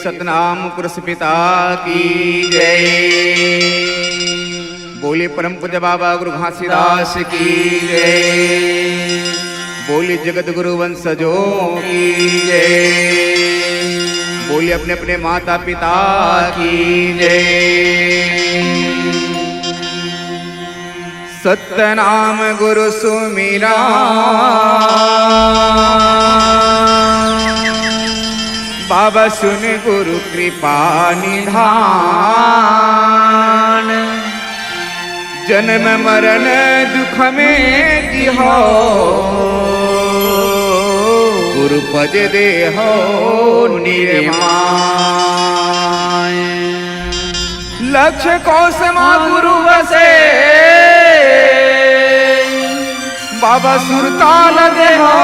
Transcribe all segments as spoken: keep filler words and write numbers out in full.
सतनाम पुरुष पिता की जय। बोलिए परम पूज्य बाबा गुरु घासीदास की जय। बोलिए जगत गुरु वंशजों की जय। बोलिए अपने अपने माता पिता की जय। सतनाम गुरु सुमिरा, बाबा सुन गुरु कृपा निधान। जन्म मरण दुख में जिहो, गुरु पद देहो निर्माण। लक्ष कोस मा गुरु वसे, बाबा सुरताल देहो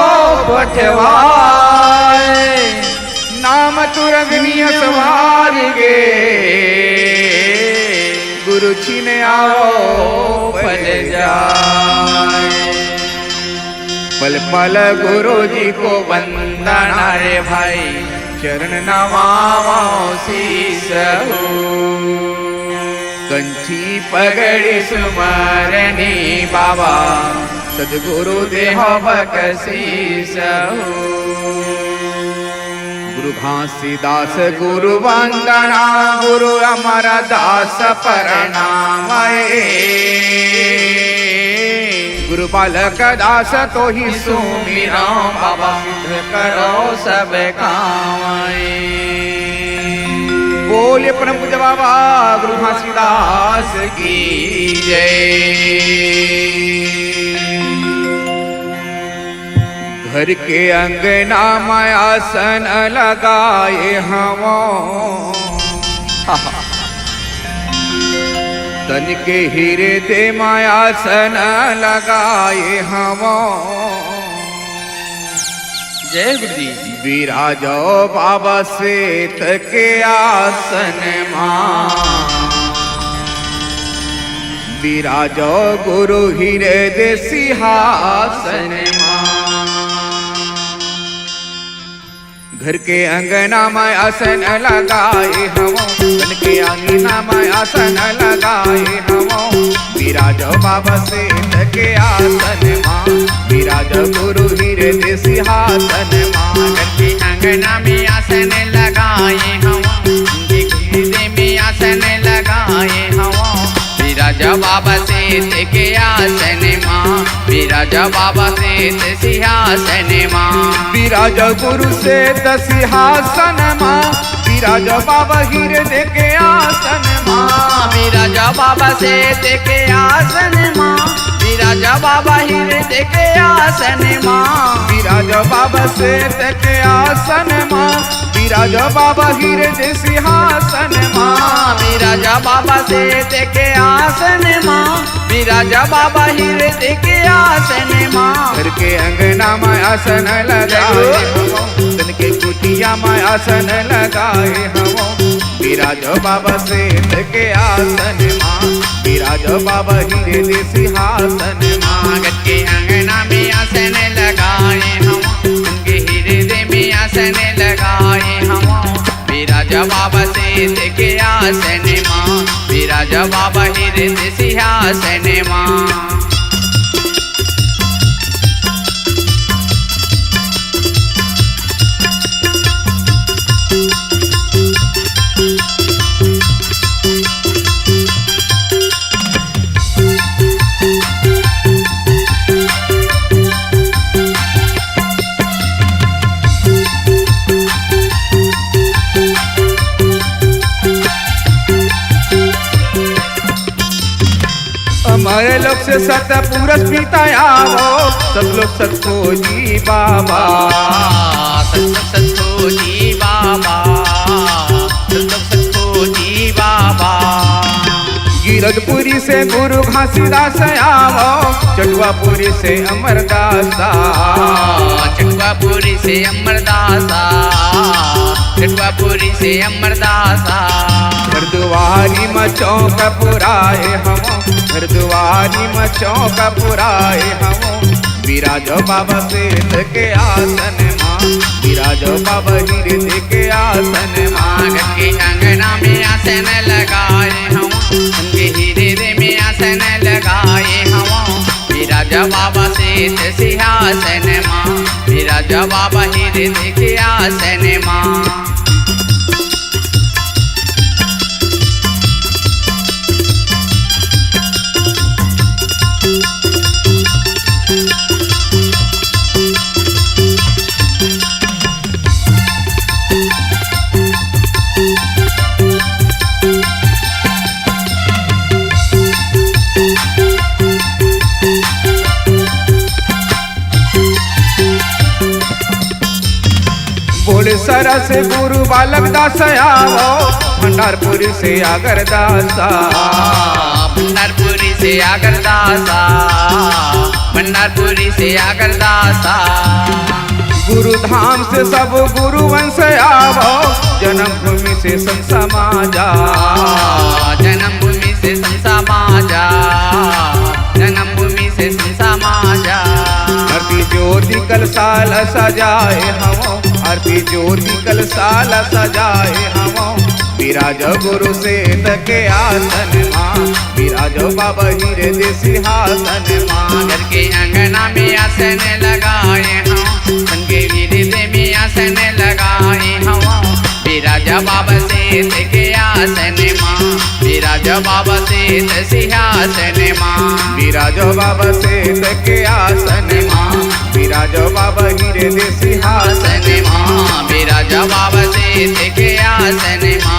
पठवाए। नाम तुरग नियस मार्गे, गुरु छिन आवो पल जाए। पल पल गुरु जी को वंदना रे भाई, चरण नवावो शीस हो। कंची पगड़ी सुमरनी बाबा, सतगुरु देहो बकसीस हो। गुरु घासीदास गुरु वंदना, गुरु अमरदास प्रणाम ए। गुरु बालक दास तोहि सुमिरौं, बाबा सिद्ध करो सब काम ए। बोलिए परम पूज्य बाबा गुरु घासीदास की जय। घर के अंगना में आसन लगाए हवों, तन के हृदय में आसन लगाए हवों। जय गुरु जी। विराजो बाबा श्वेत के आसन मा, विराजो गुरु हृदय सिंहासन मा। घर के अंगना में आसन लगाए हवों, घर के अंगना में आसन लगाए हवों। विराजो बाबा श्वेत के आसन मा, विराजो गुरु हृदय सिंहासन मा। घर के अंगना में आसन लगाए हवों, घर के हृदय में आसन लगाए हवों। विराज बाबा श्वेत के आसन मा, विराज बाबा श्वेत सिंहासन मा। विराज गुरु श्वेत सिंहासन मा, विराज बाबा हृदय के आसन मा। विराज बाबा श्वेत के आसन मा, विराज बाबा हृदय के आसन मा। विराज बाबा श्वेत के आसन मा, विराज बाबा हृदय सिंहासन मा। विराज बाबा श्वेत के आसन मा, विराज बाबा हृदय के आसन मा। घर के अंगना में आसन लगाए हवों, तन के कुटिया में आसन लगाए हवों। विराज बाबा श्वेत के आसन मा, विराज बाबा हृदय सिंहासन मा। घर के अंगना में आसन लगाए हवों, तन के हृदय में आसन लगाए हवों। विराज बाबा श्वेत के आसन मा, विराज बाबा हृदय सिंहासन मा। अमर लोक से सतपुरुष पिता आवो, सतलोक सतखोजी बाबा। सतलोक सतखोजी बाबा, सतलोक सतखोजी बाबा। गिरजपुरी से गुरु घासीदास आवो, चटुआपुरी से अमरदासा। चटुआपुरी से अमरदासा, चटुआपुरी से अमरदासा। हरद्वारी म चौक पुराए हवों, हरद्वारी म चौक पुराए हवों। विराज बाबा श्वेत के आसन मा, विराजो बाबा हृदय के आसन मा। घर के अंगना में आसन लगाए हवं, उनके हृदय में आसन लगाए हवं। विराज बाबा शीश सिंहासन मा, विराज बाबा हृदय के आसन मा। बोले सरस गुरु बालक दास आवो, भंडारपुरी से आगरदासा। भंडारपुरी से आगरदासा, भंडारपुरी से आगरदासा। गुरु धाम से सब गुरु वंश आवो, जन्मभूमि से संत समाजा। जन्मभूमि से संत समाजा, जन्मभूमि से संत समाजा। आरती ज्योति कलसा ल सजाए हवं, आरती ज्योति कलसा ल सजाए हवं। विराज गुरु श्वेत के आसन मा, विराज बाबा हृदय सिंहासन मा। घर के अंगना में आसन लगाए हवं, संगे हृदय में आसन लगाए हवं। विराज बाबा श्वेत के आसन मा, विराज बाबा श्वेत सिंहासन मा। विराज बाबा श्वेत के आसन मा, विराज बाबा हृदय सिंहासन मा। विराज बाबा श्वेत के आसन मा,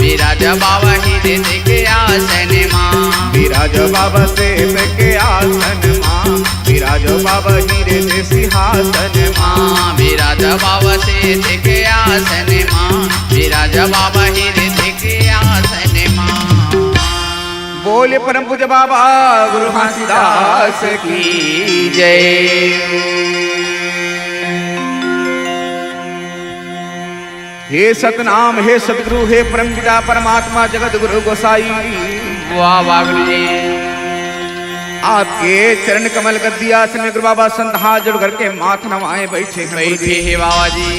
विराज बाबा हृदय के आसन मा। विराज बाबा श्वेत के आसन मा, विराज बाबा हृदय सिंहासन मा। विराज बाबा श्वेत के आसन मा, विराज बाबा हृदय के आसन मा। बोले परम पूज्य बाबा गुरु घासीदास की जय। हे सतनाम, हे सतगुरु, हे परम पिता परमात्मा जगत गुरु गोसाई। वाह, वाह गुरु जी। आपके चरण कमल गद्दी आसन में गुरु बाबा संत हाथ जोड़ करके माथ नवाए बैठे हैं गुरु जी। बैठे हैं बाबा जी।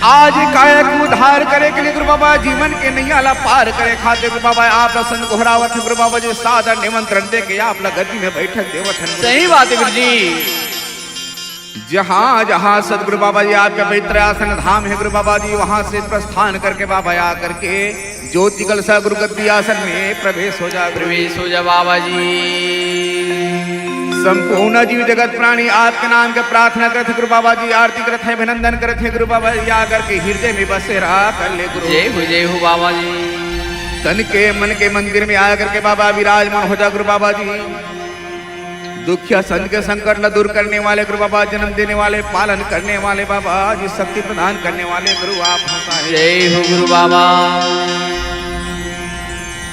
आज काया के उद्धार करे के लिए गुरु बाबा, जीवन के नैया ला पार करे खातिर गुरु बाबा आप ला संत गोहरावत हे गुरु बाबा जी, सादर निमंत्रण दे के आप ला गद्दी में बैठक देवत हन। सही बात है गुरु जी। जहाँ जहाँ सतगुरु बाबा जी आपके पवित्र आसन धाम है गुरु बाबा जी, वहाँ से प्रस्थान करके बाबा आ करके ज्योति कलसा गुरु गद्दी आसन में प्रवेश हो जा, प्रवेश हो जा बाबा जी। संपूर्ण जीव जगत प्राणी आपके नाम के प्रार्थना करत हे गुरु बाबा जी, आरती करत हे, अभिनंदन करत हे गुरु बाबा जी, आ करके हृदय में बसेरा कर ले गुरु। जय हो, जय हो बाबा जी। तन के मन के मंदिर में आ करके बाबा विराजमान हो जा गुरु बाबा जी। दुखिया संत के संकट ला दूर करने वाले गुरु बाबा, जन्म देने वाले, पालन करने वाले बाबा जी, शक्ति प्रदान करने वाले गुरु आप हैं। जय हो गुरु बाबा।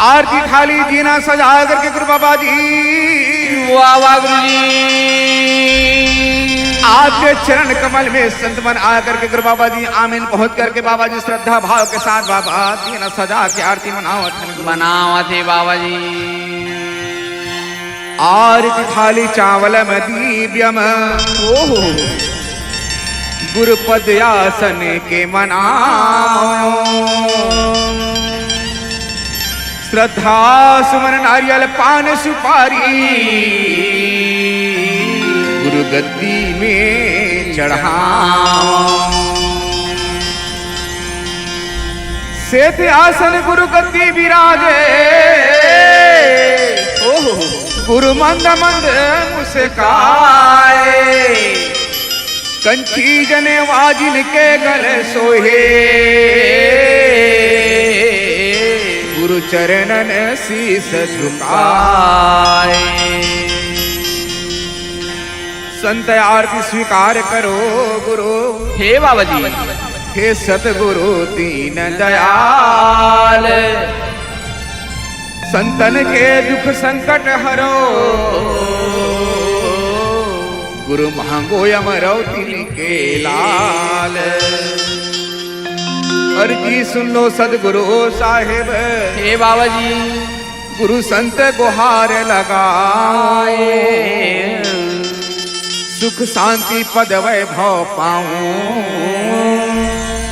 आरती थाली दीना सजा करके गुरु बाबा जी, वाह वाह गुरु जी। आपके चरण कमल में संत मन आ करके गुरु बाबा जी आमीन पहुंच करके बाबा जी श्रद्धा भाव के साथ बाबा दीना सजा के आरती मनावत हैं। मनावत हे बाबा जी। आरती थाली चावलम दीव्यम, ओहो, गुरुपद आसन के मनाओ। श्रद्धा सुमन नारियल पान सुपारी, गुरु गद्दी में चढ़ाओ। श्वेत आसन गुरु गद्दी विराजे। ओहो। गुरु मंद मंद मुस्काए। कंची जनेवा जिनके गल सोहे। गुरु चरणन शीश झुकाए। संत आरती स्वीकार करो गुरु। हे बाबा जी। हे सतगुरु दीन दयाल, संतन के दुख संकट हरो, गुरु मांगो अमरौती के लाल। अर्जी सुन लो सतगुरु साहेब। हे बाबा जी। गुरु संत गुहार लगाए। सुख शांति पद वैभव पाऊं,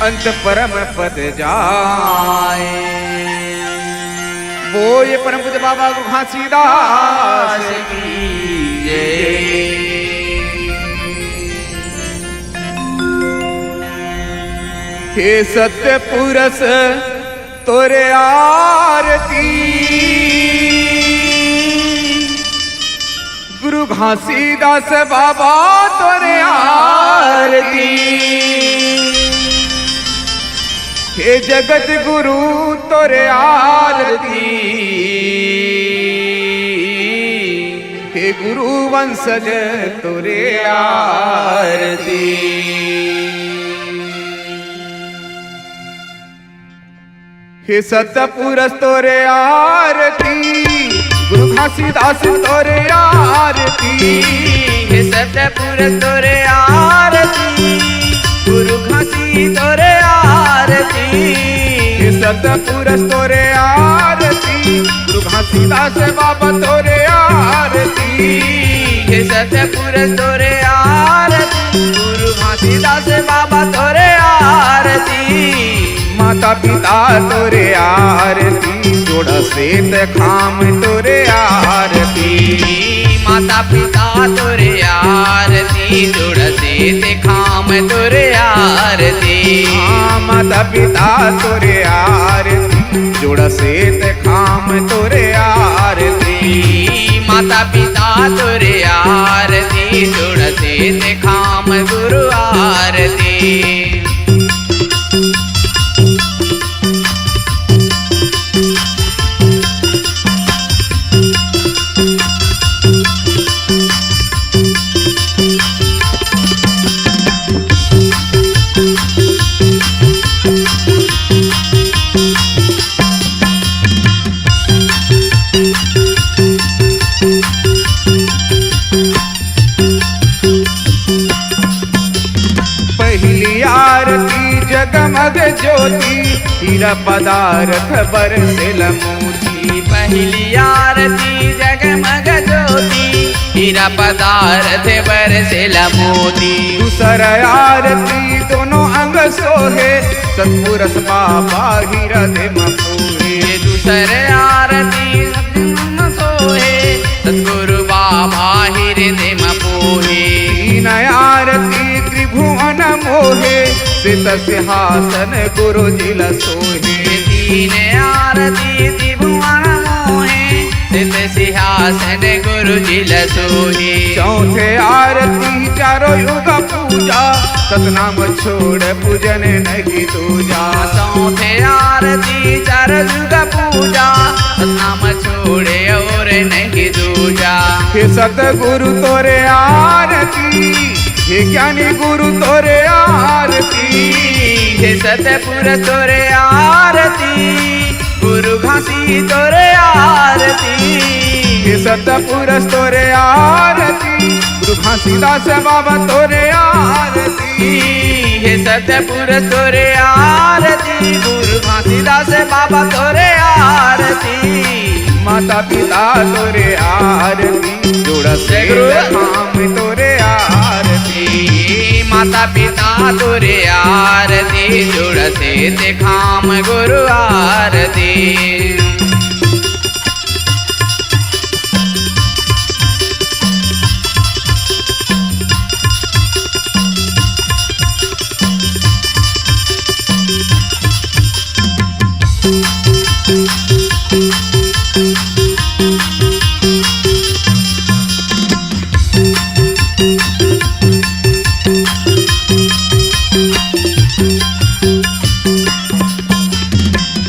अंत परम पद जाए। बोलिए परम पूज्य बाबा गुरु घासीदास की जय। हे सत्य पुरुष तोरे आरती, गुरु घासीदास बाबा तोरे आरती, हे जगत गुरु तोरे आरती, हे गुरु वंशज तोरे आरती। हे सतपुरुष तोरे आरती, गुरु घासीदास तोरे आरती। हे सतपुरुष तोरे आरती, गुरु घासी तोरे आरती। हे सतपुरुष तोरे आरती, गुरु घासीदास बाबा तोरे आरती। हे सतपुरुष तोरे आरती, गुरु घासीदास बाबा तोरे आरती। माता पिता तोरे आरती, जोड़ा सेत खाम तोरे आरती। माता पिता तोरे आरती, जोड़ा सेत खाम तोरे आरती। हाँ, माता पिता तोरे आरती, जोड़ा सेत खाम तोरे आरती। माता पिता तोरे आरती, जोड़ा सेत खाम गुरु आरती। पहली आरती जगमग ज्योति, हीरा पदारथ बरसेल मोती। पहली आरती जगमग ज्योति, हीरा पदारथ बरसेल मोती। दूसर आरती दोनों अंग सोहे, सतपुरुष बाबा हृदय म पोहे। दूसर आरती सोहे, सतगुरु बाबा हृदय म पोहे। तीन आरती त्रिभुवन मोहे, सित सिंहासन गुरु जी ल सोहे। तीन आरती त्रिभुवन मोहे, सित सिंहासन गुरु जी ल सोहे। चौथे आरती चारों युग पूजा, सतनाम छोड़ पूजन नहीं दूजा। चौथे आरती चार युग पूजा, सतनाम छोड़े और नहीं दूजा। हे सतगुरु तोरे आरती, हे ज्ञानी गुरु तोरे आरती। हे सतपुरुष तोरे आरती, गुरु घासी तोरे आरती। हे सतपुरुष तोरे आरती, गुरु घासीदास बाबा तोरे आरती। हे सतपुरुष तोरे आरती, गुरु घासीदास बाबा तोरे आरती। माता पिता तोरे आरती, जोड़ा सेत खाम तोरे आरती। माता पिता तोरे आरती, जोड़ा सेत खाम गुरु आरती।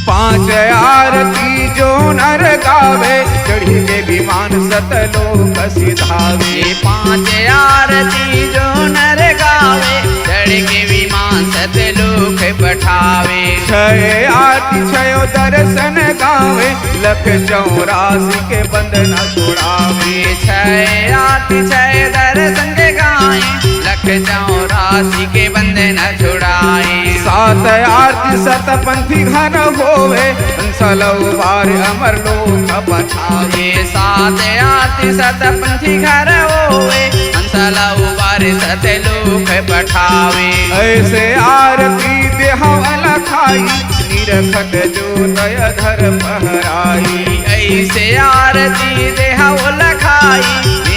पांच आरती जो नर गावे, चढ़ी के विमान सतलोक सिधावे। पांच आरती जो नर गावे, चढ़ के विमान सतलोक पठावे। छह आरती छयो दर्शन गावे, लख चौरासी के बंधन छुड़ावे। छह आरती छह दर्शन के गाए, लख चौरासी के बंधन छुड़ाए। सात आरती सत पंथी घर होवे, हंस ल उबार अमर लोक पठावे। सात आरती सत पंथी घर होवे, हंस ल उबार सतलोक पठावे। ऐसे आरती देहवला खाई, निरखत जो दयाधर पहराई। ऐसे आरती देहवला खाई,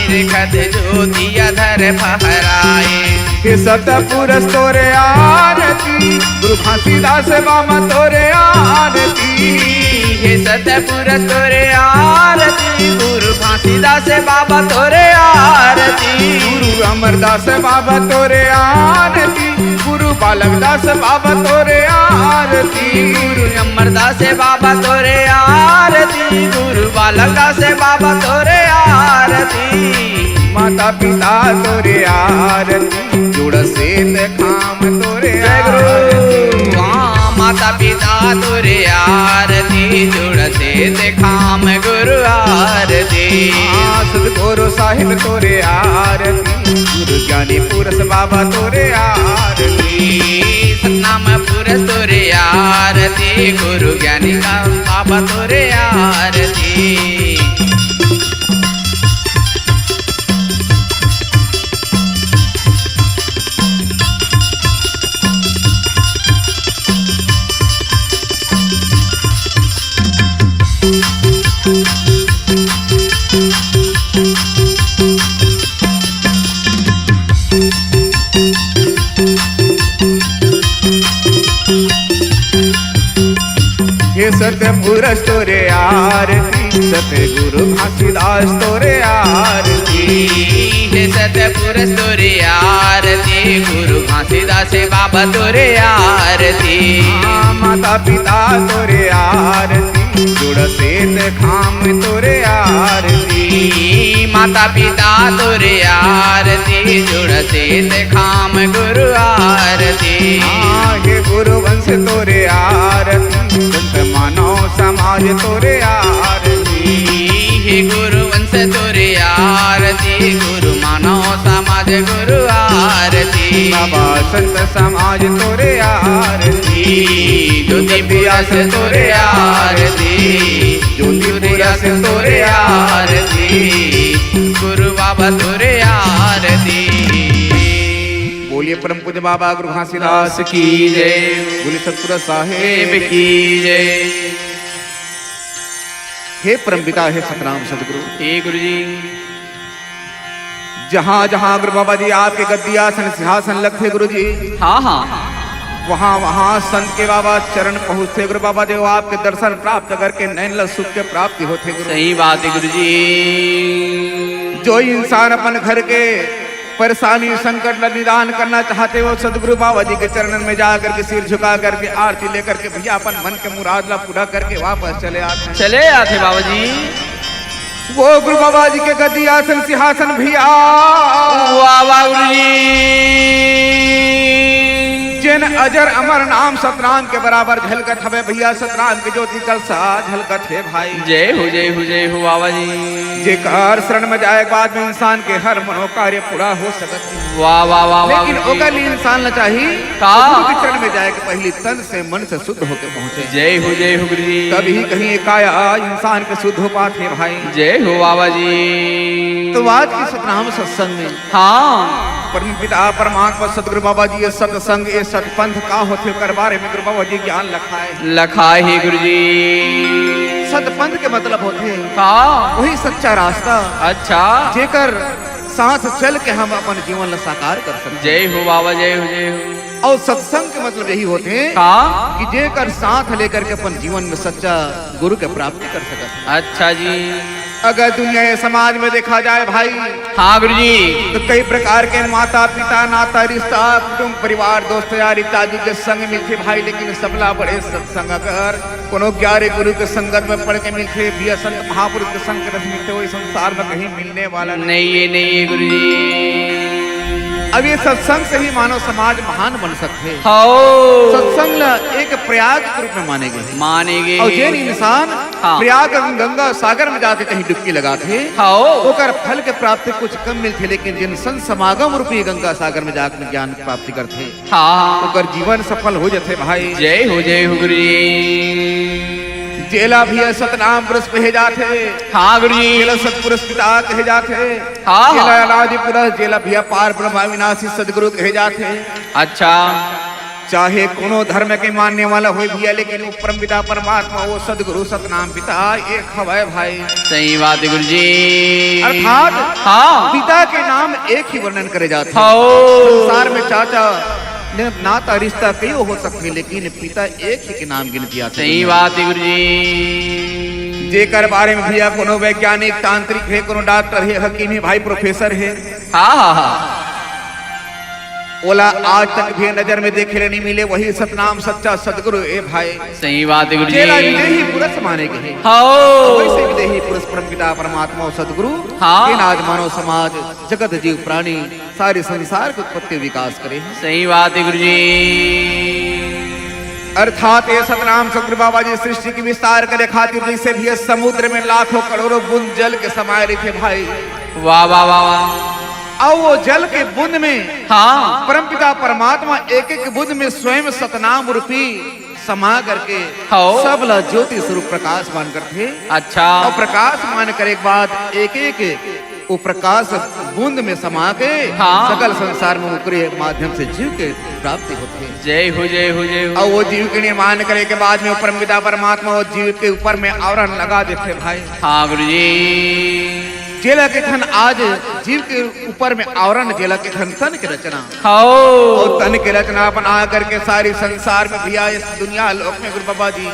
निरखत जो दयाधर पहराई। हे सतपुरुष तोरे आरती, गुरु घासीदास बाबा तोरे आरती। हे सतपुरुष तोरे आरती, गुरु घासीदास बाबा तोरे आरती। गुरु अमरदास बाबा तोरे आरती, गुरु बालक दास बाबा तोरे आरती। गुरु अमरदास बाबा तोरे आरती, गुरु बालक दास बाबा तोरे आरती। माता पिता तोरे आरती, जुड़ सेत खाम तोरे जय गुरु। आरती। हाँ, माता पिता तोरे आरती, जुड़ सेत खाम गुरु आरती। हाँ, सतगुरु साहिब तोरे आरती, गुरु ज्ञानी पुरुष बाबा तोरे आरती। सतनाम पुरुष तोरे आरती, गुरु ज्ञानी का बाबा तोरे आरती। हे सतपुरुष तोरे आरती, सतगुरु घासीदास तोरे आरती। हे सतपुरुष तोरे आरती, गुरु घासीदास बाबा तोरे आरती। हाँ, माता पिता तोरे आरती, जुड़ सेत खाम तोरे आरती। माता पिता तोरे आरती, जुड़ सेत खाम गुरु आरती। हाँ, हे गुरु वंश तोरे आरती, संत मानव समाज तोरे आरती। हे गुरु वंश तोरे आरती, गुरु मानव समाज गुरु आरती। बाबा संत समाज तोरे आरती, ज्योति पुरस तोरे आरती। ज्योति पुरस तोरे आरती, गुरु बाबा तोरे आरती। बोलिए परम पूज्य बाबा गुरु घासीदास दास की जय। बोलिए सतपुरुष साहेब की जय। हे परमपिता, हे सतनाम सतगुरु। हे गुरु जी। जहाँ जहाँ गुरु बाबा जी आपके गद्दी आसन सिंहासन लगथे गुरु जी, हाँ, हाँ। वहाँ वहाँ संत के बाबा चरण पहुँचथे गुरु बाबा जी, वो आपके दर्शन प्राप्त करके नैन ल सुख के प्राप्ति होथे गुरु। सही बात है गुरु जी। जो इंसान अपन घर के परेशानी संकट ल निदान करना चाहथे, वो सतगुरु बाबा जी के चरणन में जा करके सिर झुका करके आरती लेकर के भैया अपन मन के मुराद ला पूरा करके वापस चले आथे। चले आथे बाबा जी। वो गुरु बाबा जी के गद्दी आसन सिंहासन भैया। वाह, वाह, गुरु जी। जिन अजर अमर नाम सतनाम के बराबर झलकत हवे भैया, सतनाम के ज्योति कलसा झलकत हे भाई। जय हो, जय हो, जय हो बाबा जी। जेकर शरण में जाए के बाद में इंसान के हर मनोकार्य पूरा हो सकत हे। वाह, वाह, वाह, वाह, लेकिन गुरु जी। ओकर लिए इंसान ला चाही का? गुरु के चरण में जाए के पहली तन से मन से शुद्ध होके पहुंचे। जय हो, जय हो गुरु जी। तभी कहीं काया इंसान के शुद्ध हो पाथे भाई। जय हो बाबा जी। तो आज के सतनाम सत्संग में हाँ। परम पिता परमात्मा सतगुरु बाबा जी ये सत्संग, ये सतपंथ का होथे, ओकर बारे में गुरु बाबा जी ज्ञान लखाए। लखाए हे गुरु जी। सतपंथ के मतलब होथे का? वही सच्चा रास्ता। अच्छा। जेकर साथ चल के हम अपन जीवन ला साकार कर सकते। जय हो बाबा, जय हो, जय हो। और सत्संग के मतलब यही होथे का? कि जेकर साथ लेकर के अपन जीवन में सच्चा गुरु के प्राप्ति कर सकत। अच्छा जी। अगर दुनिया या समाज में देखा जाए भाई, हाँ गुरु जी। तो कई प्रकार के माता पिता, नाता रिश्ता, कुटुंब परिवार, दोस्त यार इत्यादि के संग मिलथे भाई, लेकिन सबला बड़े सत्संग अगर कोनो ग्यारह गुरु के संगत में पड़ के मिलथे, भैया संत महापुरुष के संग के रस मिलथे, वही संसार में कहीं मिलने वाला नहीं। नहीं, ये नहीं है गुरु जी। अब ये सत्संग से ही मानव समाज महान बन सकथे। हाओ। सत्संग ला एक प्रयाग के रूप में माने गे। माने गे। और जेन इंसान हाँ। प्रयाग गंगा सागर में जाके कहीं डुबकी लगाथे, हाओ। ओकर फल के प्राप्ति कुछ कम मिलथे, लेकिन जेन संत समागम रूपी गंगा सागर में जाके ज्ञान प्राप्ति करथे, हाँ। ओकर जीवन सफल हो जथे भाई। जय हो, जय हो गुरु जी। जेला भैया सतनाम पुरुष कहे जाथे। हाँ गुरुजी। जेला सतपुरुष पिता कहे जाथे। हाँ, हाँ। जेला अनादि पुरुष, जेला भैया पार ब्रह्म अविनाशी सदगुरु कहे जाथे। अच्छा। चाहे कोनो धर्म के मानने वाला होय भैया, लेकिन वो परम पिता परमात्मा, वो सदगुरु सतनाम पिता एक हवय भाई। सही बात है गुरुजी। अर्थात हाँ। पिता के नाम एक ही वर्णन करे जाथे। हाँ। संसार में चाचा ने नाता रिश्ता कई हो सकथे, लेकिन पिता एक ही के नाम गिनती आथे। सही बात है गुरुजी। जेकर बारे में भैया कोनो वैज्ञानिक, तांत्रिक हे, कोनो डॉक्टर हे, हकीम हे, भाई प्रोफेसर हे, हाँ, हाँ, हाँ। ओला आज तक भी नजर में देखे ले नहीं मिले, वही सतनाम सच्चा सदगुरु ए भाई। सही बात है गुरुजी। जेला विदेही पुरुष माने गे हे। हाँ। वैसे विदेही पुरुष परम पिता परमात्मा और सदगुरु हाँ। के आज मानव समाज, जगत जीव प्राणी, सारे संसार के उत्पत्ति विकास करे हे। सही बात है गुरुजी। अर्थात ये सतनाम सदगुरु बाबा जी सृष्टि के विस्तार करे खातिर जैसे भी ये समुद्र में लाखों करोड़ों बूंद जल के समाये रहिथे भाई। वाह, वाह, वाह, वाह। अउ वो जल के बूंद में हाँ। परमपिता परमात्मा एक एक बूंद में स्वयं सतनाम रूपी समा करके हाँ। सब ला ज्योति स्वरूप प्रकाशमान करथे। अच्छा। अउ प्रकाशमान करे के बाद एक एक वो प्रकाश बूंद में समा के हाँ। सकल संसार में ओकरे माध्यम से जीव के प्राप्ति होथे। जय हो, जय हो, जय हो। अउ वो जीव के निर्माण करे के बाद में वो परमपिता परमात्मा वो जीव के ऊपर में आवरण लगा देथे भाई। हाँ गुरुजी। जेला कथन आज जीव के ऊपर में आवरण, जेला कथन तन के रचना। हाँ। अउ तन के रचना बना करके सारी संसार में भैया इस दुनिया लोक में गुरु बाबा जी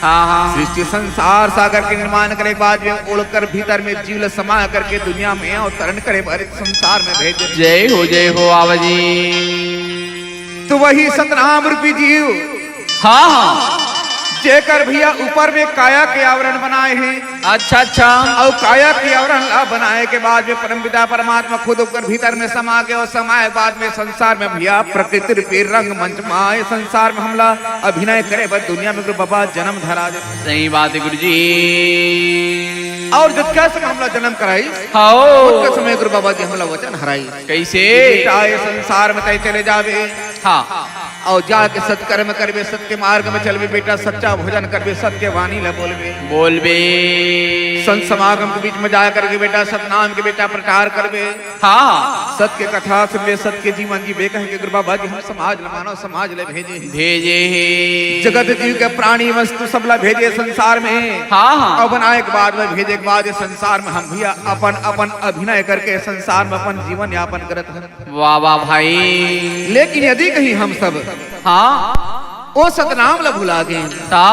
हाँ, हाँ। सृष्टि संसार सागर के निर्माण करे के बाद में ओकर भीतर में जीव ल समा करके दुनिया में अवतरण करे बर संसार में भेजे। जय हो, जय हो बाबा जी। तो वही सतनाम रूपी जीव हाँ, हाँ। जेकर भैया ऊपर में काया के आवरण बनाए हे। अच्छा, अच्छा। अउ काया के आवरण ला बनाए के बाद में परमपिता परमात्मा खुद ओकर भीतर में समा के अउ समाए के बाद में संसार में भैया प्रकृति रूपी रंगमंच में आए संसार में हमला अभिनय करे बर दुनिया में गुरु बाबा जन्म धरा दे। सही बात है गुरुजी। अउ जतका समय हमला जन्म कराइस, हाँ। ओतका समय गुरु बाबा जी हमला वचन हराइस। कैसे? बेटा, ये संसार में तय चले जावे। हाँ। अउ जाके सत्कर्म करबे, सत्य मार्ग में चलबे बेटा, सच्चा भोजन करबे, सत्य वाणी ला बोलबे। बोलबे। संत समागम के बीच में जा करके बेटा सतनाम के बेटा प्रचार करबे। हाँ। सत्य कथा सुनबे, सत्य जीवन जीबे कह के गुरु बाबा जी हम समाज ला, मानव समाज ला भेजे हे। भेजे हे। जगत जीव के प्राणी वस्तु सब ला भेजे संसार में। हाँ, हाँ। अउ बनाए के बाद में भेजे के बाद ये संसार में हम भैया अपन अपन अभिनय करके संसार में अपन जीवन यापन करत हन। वाह, वाह भाई। लेकिन यदि कहीं हम सब हाँ। ओ सतनाम ला भुला गेन, ता?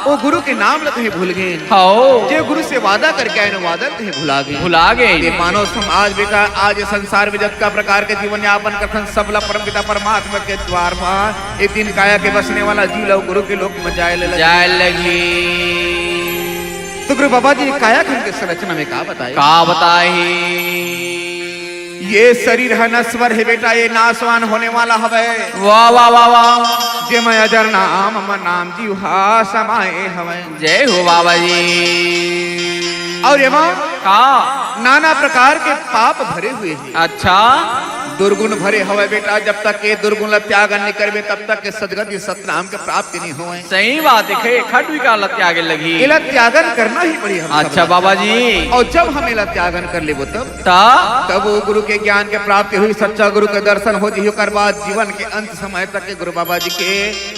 ओ गुरु के नाम ला कहीं भूल गेन, हाँ। जे गुरु से वादा करके आए न, वादा कहीं भुला गेन। भुला गेन। ये मानव समाज बेटा, आज ये संसार में जतका प्रकार के जीवन यापन करथन, सब ला परमपिता परमात्मा के द्वार मा एक दिन काया के बसने वाला जीव ला गुरु के लोक में जाए ले लगे। जाए लगी। तो गुरु बाबा जी काया खंड के संरचना में का बताए? का बताए? ये शरीर ह नश्वर हे बेटा, ये नाशवान होने वाला हवय। वाह, वाह, वाह, वाह। जेमा अजर नाम अमर नाम जीव हा समाए हवय। जय हो बाबा जी। अउ एमा का? नाना प्रकार के पाप भरे हुए हे। अच्छा। दुर्गुण भरे हवय बेटा, जब तक ये दुर्गुण ला त्यागन नइ करबे, तब तक ये सदगति सतनाम के प्राप्ति नइ होवय। सही बात हे, खट विकार ला त्यागे लगही। एला त्यागन करना ही पड़ी हम अच्छा सब ला। बाबा जी। अउ जब हम एला त्यागन कर लेबो तब? ता? तब वो गुरु के ज्ञान के प्राप्ति होही, सच्चा गुरु के दर्शन हो जही, ओकर बाद जीवन के अंत समय तक के गुरु बाबा जी के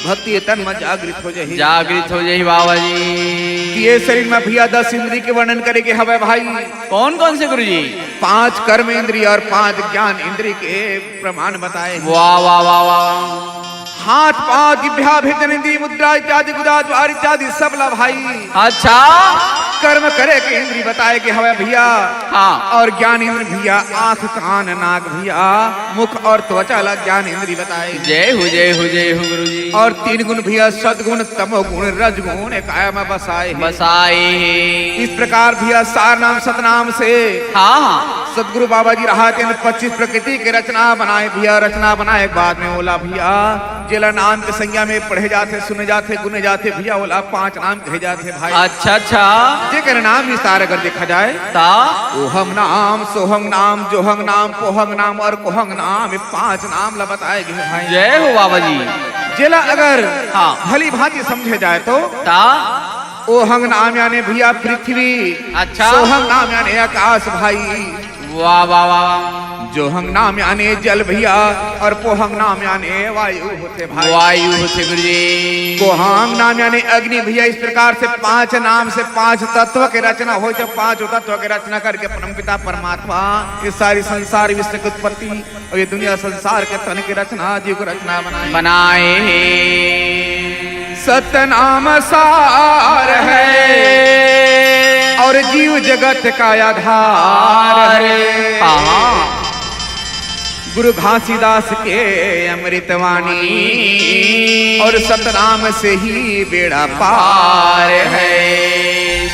भक्ति तन में जागृत हो जही। जागृत हो जही बाबा जी। ये शरीर में भैया दस इंद्री के वर्णन करे के हवय भाई। कौन कौन से गुरु जी? पांच कर्म इंद्री अउ पांच ज्ञान इंद्री के प्रमाण बताए हे। वाह, वाह, वाह, वाह। हाथ, पांव, जिभ्या, भेजन इंद्री, मुद्रा इत्यादि, गुदा, ज्वार इत्यादि सब ला भाई। अच्छा। कर्म करे के इंद्री बताए के हवय भैया। हाँ। अउ ज्ञान इंद्री भैया, आंख, कान, नाक भैया, मुख अउ त्वचा ला ज्ञान इंद्री बताए। जय हो, जय हो, जय हो गुरु जी। अउ तीन गुण भैया, सदगुण, तमोगुण, रजगुण, काय में बसाए हे। बसाए हे। इस प्रकार भैया सार नाम सतनाम से हाँ, हाँ। सतगुरु बाबा जी रहा तेन पच्चीस प्रकृति के रचना बनाए भैया, रचना बनाए के बाद में ओला भैया जेला नाम के संज्ञा में पढ़े जाथे, सुने जाथे, गुने जाथे भैया, ओला पांच नाम कहे जाथे भाई। अच्छा, अच्छा। जेकर नाम विस्तार अगर देखा जाए ता? ओहम नाम, सोहम नाम, जोहम नाम, पोहम नाम अउ कोहम नाम, ये पांच नाम ला बताए गे भाई। जय हो बाबा जी। जेला अगर हाँ। भली भांति समझे जाए तो ता? ओहंग नाम याने भैया पृथ्वी, अच्छा। सोहंग नाम याने आकाश भाई। वाह, वाह, वाह, वाह। जोहंग नाम याने जल भैया, और पोहंग नाम याने वायु होथे भाई। वायु होथे गुरुजी। कोहंग नाम याने अग्नि भैया। इस प्रकार से पांच नाम से पांच तत्व के रचना होय, जब पांच तत्व के रचना करके परमपिता परमात्मा ये सारी संसार विश्व की उत्पत्ति और ये दुनिया संसार के तन की रचना, जीव की रचना बनाए। बनाए हे। सतनाम सार है और जीव जगत का आधार है। हाँ। गुरु घासीदास के अमृतवाणी और सतनाम से ही बेड़ा पार है।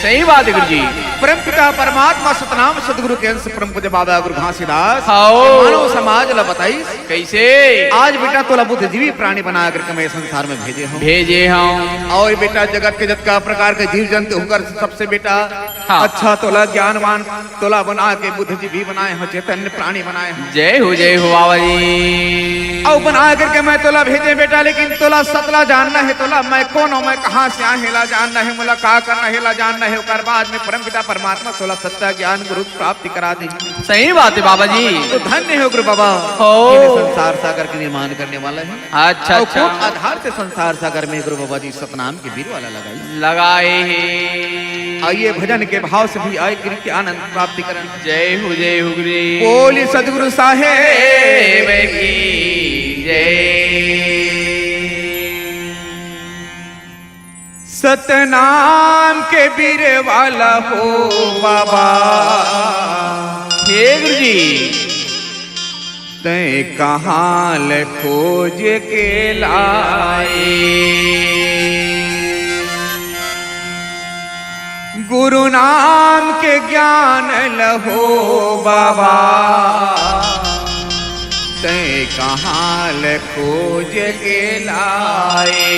सही बात है गुरुजी। परमपिता परमात्मा सतनाम सदगुरु के अंश परम पूज्य बाबा गुरु घासीदास हाओ। मानव समाज ला बताइस। कइसे? आज बेटा तोला बुद्धिजीवी प्राणी बना करके मैं संसार में भेजे हंव। भेजे हंव। अउ बेटा जगत के जतका प्रकार के जीव जंतु होकर सबसे बेटा हाँ। अच्छा तोला ज्ञानवान तोला बना के बुद्धिजीवी बनाए हंव, चैतन्य प्राणी बनाए हंव। जय हो, जय हो बाबा जी। अउ बना करके मैं तोला भेजे बेटा, लेकिन तोला सत ला जानना हे, तोला मैं कोन हंव, मैं कहां से आए हंव एला जानना हे, मोला का करना हे एला जानना हे, ओकर बाद में परमपिता परमात्मा तोला सत्ता ज्ञान गुरु प्राप्ति करा दे। सही बात है बाबा जी। तो धन्य हो गुरु बाबा, हो। जिन्हें संसार सागर के निर्माण करने वाला है। अच्छा, और अच्छा। कौन आधार से संसार सागर में गुरु बाबा जी सतनाम के बीर वाला लगाई? लगाए हे। आइए भजन के भाव से भी आए गिर के आनंद प्राप्ति करन। जय हो, जय हो गुरु। बोली सदगुरु साहेब की जय। सतनाम के बीर वाला हो बाबा। हे गुरुजी। तैं कहाँ ले खोज के लाए। गुरु नाम के ज्ञान लहो बाबा। तैं कहाँ ले खोज के लाए।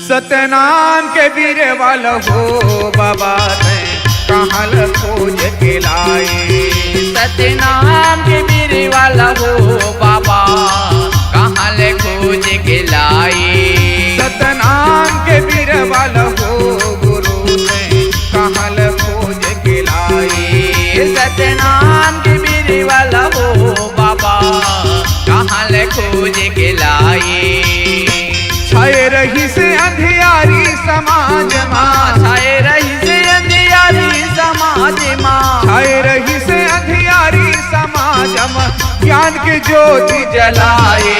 सतनाम के बीर वाला हो बाबा, तैं कहाँ ले खोज के लाए। सतनाम के बीर वाला हो बाबा, कहाँ ले खोज के लाए। सतनाम के बीर वाला हो गुरु, तैं कहाँ ले खोज के लाए। सतनाम के बीर वाला हो बाबा, कहाँ ले खोज के लाए। छाए रहिसे अंधियारी समाज मा। छाए रहिसे अंधियारी समाज मा। छाए रहिसे अंधियारी समाज मा। ज्ञान के ज्योति जलाए।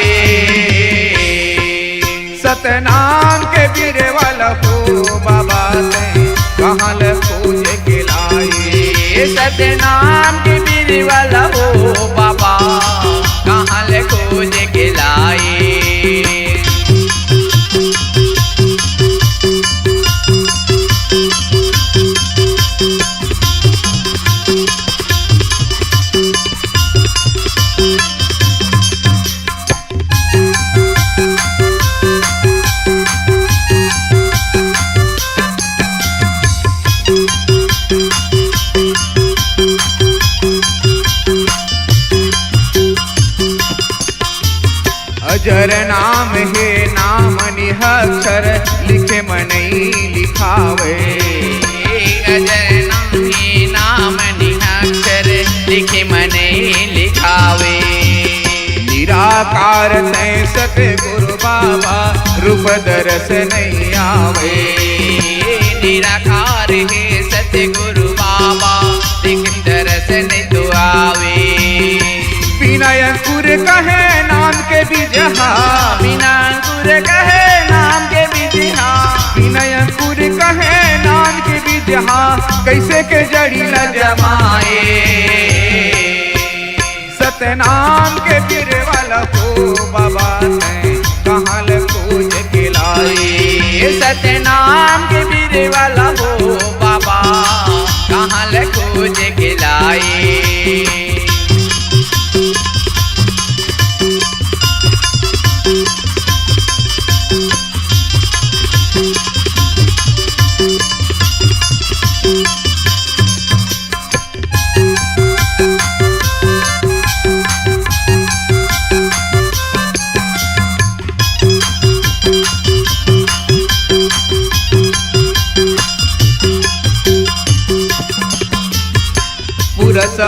सतनाम के बीर वाला हो बाबा, तैं कहाँ ले खोज के लाए। सतनाम के बीर वाला हो बाबा, कहाँ ले खोज के लाए। अजर नाम हे नाम निहक्षर, लिखे मनई लिखावे। अजर नाम हे नाम निहक्षर, लिखे मनई लिखावे। निराकार तैं सतगुरु बाबा, रूप दरस नइ आवे। निराकार हे सतगुरु बाबा, लेकिन दरस नइ तो आवे। बिना अंकुर कहे नाम के बीजहा। बिना अंकुर कहे नाम के बीजहा। बिना अंकुर कहे नाम के बीजहा, कइसे के जड़ी ल जमाए। सतनाम के बीर वाला हो बाबा, तैं कहाँ ले खोज के लाए। सतनाम के बीर वाला हो बाबा, कहाँ ले खोज के लाए।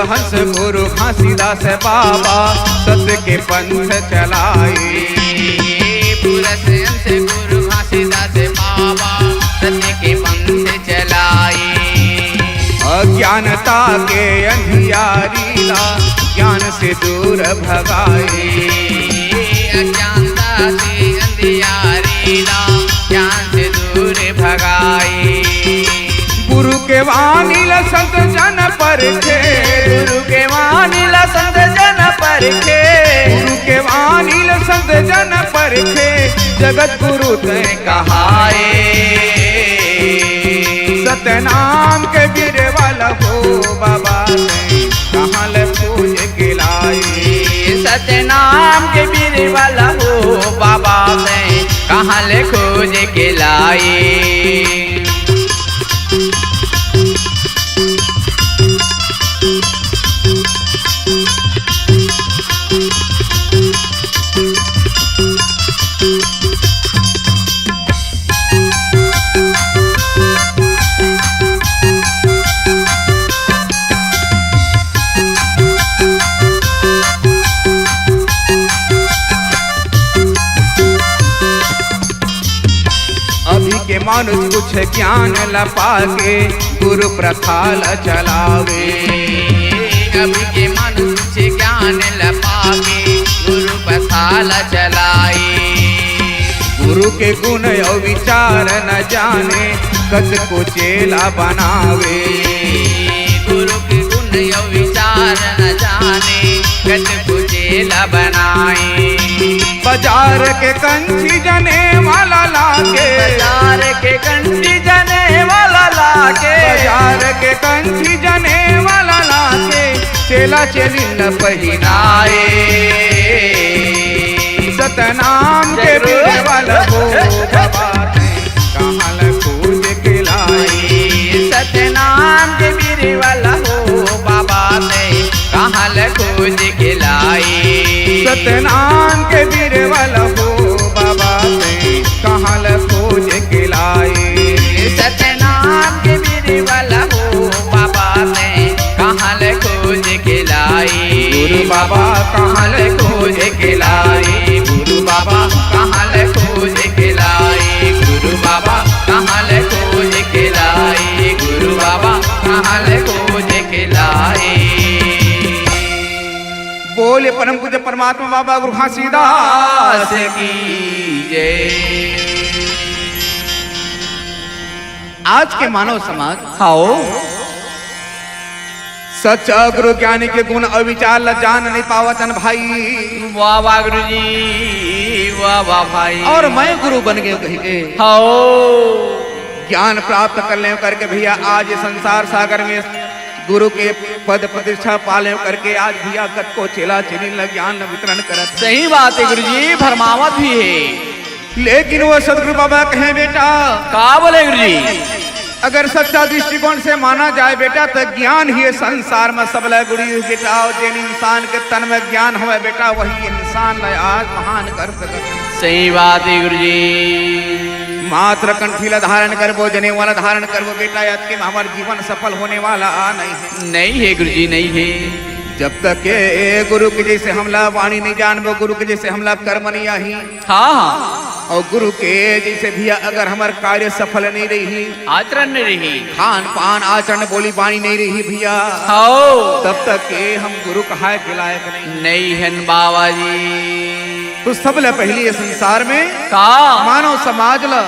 हंस गुरु घासीदास बाबा सत्य के पंथ चलाए। पूरस हंस गुरु घासीदास बाबा सत्य के पंथ चलाए। अज्ञानता के अंधियारी ला ज्ञान से दूर भगाए। अज्ञानता के अंधियारी ला ज्ञान से दूर भगाए। गुरु के वाणी ल संत जन परखे। गुरु के वाणी ल संत जन परखे। गुरु के वाणी ल संत जन परखे। जगत गुरु तैं कहाए। सतनाम के बीरवा ल हो बाबा तैं कहाँ ले खोज के लाए। सतनाम के बीरवा ल हो बाबा तैं कहाँ ले खोज के लाए। अभी के मानुष कुछ ज्ञान ल पाके गुरु प्रथा ल चलावे। अभी के मानुष कुछ ज्ञान ल पाके गुरु प्रथा ल चलाए। गुरु के गुण अउ विचार न जाने, कतको चेला बनावे। गुरु के गुण अउ विचार न जाने, कतको चेला बनाए। बाजार के कंठी जने वाला लागे। बाजार के कंठी जने वाला लागे। बाजार के कंठी जने वाला लागे। चेला चेली ल पहिनाए। सतनाम के जरूर। बीरवा ल हो बाबा तैं कहाँ ल खोज के लाए। सतनाम के बीरवा ल हो बाबा तैं कहाँ ल खोज के लाए। सतनाम के बीरवा ल हो बाबा तैं कहाँ ल खोज के लाए। सतनाम के बीरवा ल हो बाबा तैं कहाँ ले खोज के लाई। गुरु बाबा कहाँ ले खोज के लाई। गुरु बाबा कहाँ ले खोज के लाई। गुरु बाबा कहाँ ले खोज के लाई। गुरु बाबा कहाँ ले खोज के लाई। बोले परम पूज्य परमात्मा बाबा गुरु घासीदास की जय। आज के मानव समाज हाओ। सच्चा गुरु ज्ञानी के गुण अउ विचार ला जान नहीं पावत हन भाई। वाह वाह गुरु जी, वाह वाह भाई। अउ मैं गुरु बन गए कहि के हाओ। ज्ञान प्राप्त कर ले करके भैया आज ये संसार सागर में गुरु के पद प्रतिष्ठा पाले करके आज भैया कतको चेला चेली ला ज्ञान ला वितरण करत हे। सही बात हे गुरु जी, भरमावत भी हे। लेकिन वो सदगुरु बाबा कहे, बेटा, का बोले गुरु जी? अगर सच्चा दृष्टिकोण से माना जाए बेटा, त ज्ञान ही ये संसार में सबले गुरु बेटा, अउ जेन इंसान के तन में ज्ञान होवे बेटा, वही इंसान ला आज महान कर सकत हे। सही बात हे गुरु जी। मात्र कंठी ला धारण करबो, जनेवा ला धारण करबो बेटा, अतके में हमर जीवन सफल होने वाला नहीं हे। नहीं हे गुरु जी, नहीं हे। जब तक के गुरु के जैसे हमला वाणी नहीं जानबो, गुरु के जैसे हमला कर्म नहीं आही, हाँ, हाँ। अउ गुरु के जैसे भैया अगर हमर कार्य सफल नहीं रही, आचरण नहीं रही। खान पान आचरण बोली बाणी नहीं रही भैया, हाओ। तब तक के हम गुरु कहाय के लायक नहीं। नहीं हन बाबा जी। तो सबले पहिली ये संसार में का? मानव समाज ला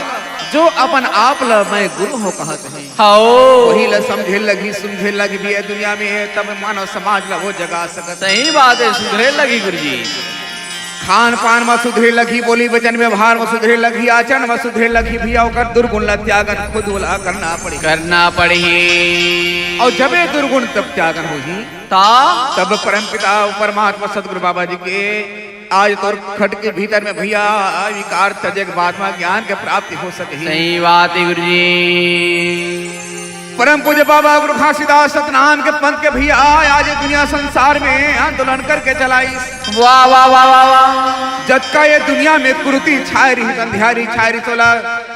जो अपन आप ला मैं गुरु हों कहत हे, हाओ। वही ला समझे लगही, सुनझे लगही भैया दुनिया में हे, तब मानव समाज ला वो जगा सकत। सही बात हे, सुधरे लगही गुरु जी। खान पान म सुधरे लगही, बोली वचन व्यवहार म सुधरे लगही, आचरण म सुधरे लगही भैया, ओकर दुर्गुण ला त्यागन खुद ओला करना पड़ही। करना पड़ही। अउ जब ये दुर्गुण तब त्यागन होही, ता? तब परमपिता परमात्मा सदगुरु बाबा जी के आज तोर खट के भीतर में भैया विकार तजे के बाद में ज्ञान के प्राप्ति हो सकही। सही बात हे गुरु जी। परम पूज्य बाबा गुरु घासीदास सतनाम के पंथ के भैया आज ये दुनिया संसार में आंदोलन करके चलाइस। वाह, वाह, वाह, वाह, वाह। जतका ये दुनिया में कुरीति छाय रहिस, अंधियारी छाय रहिस, ओला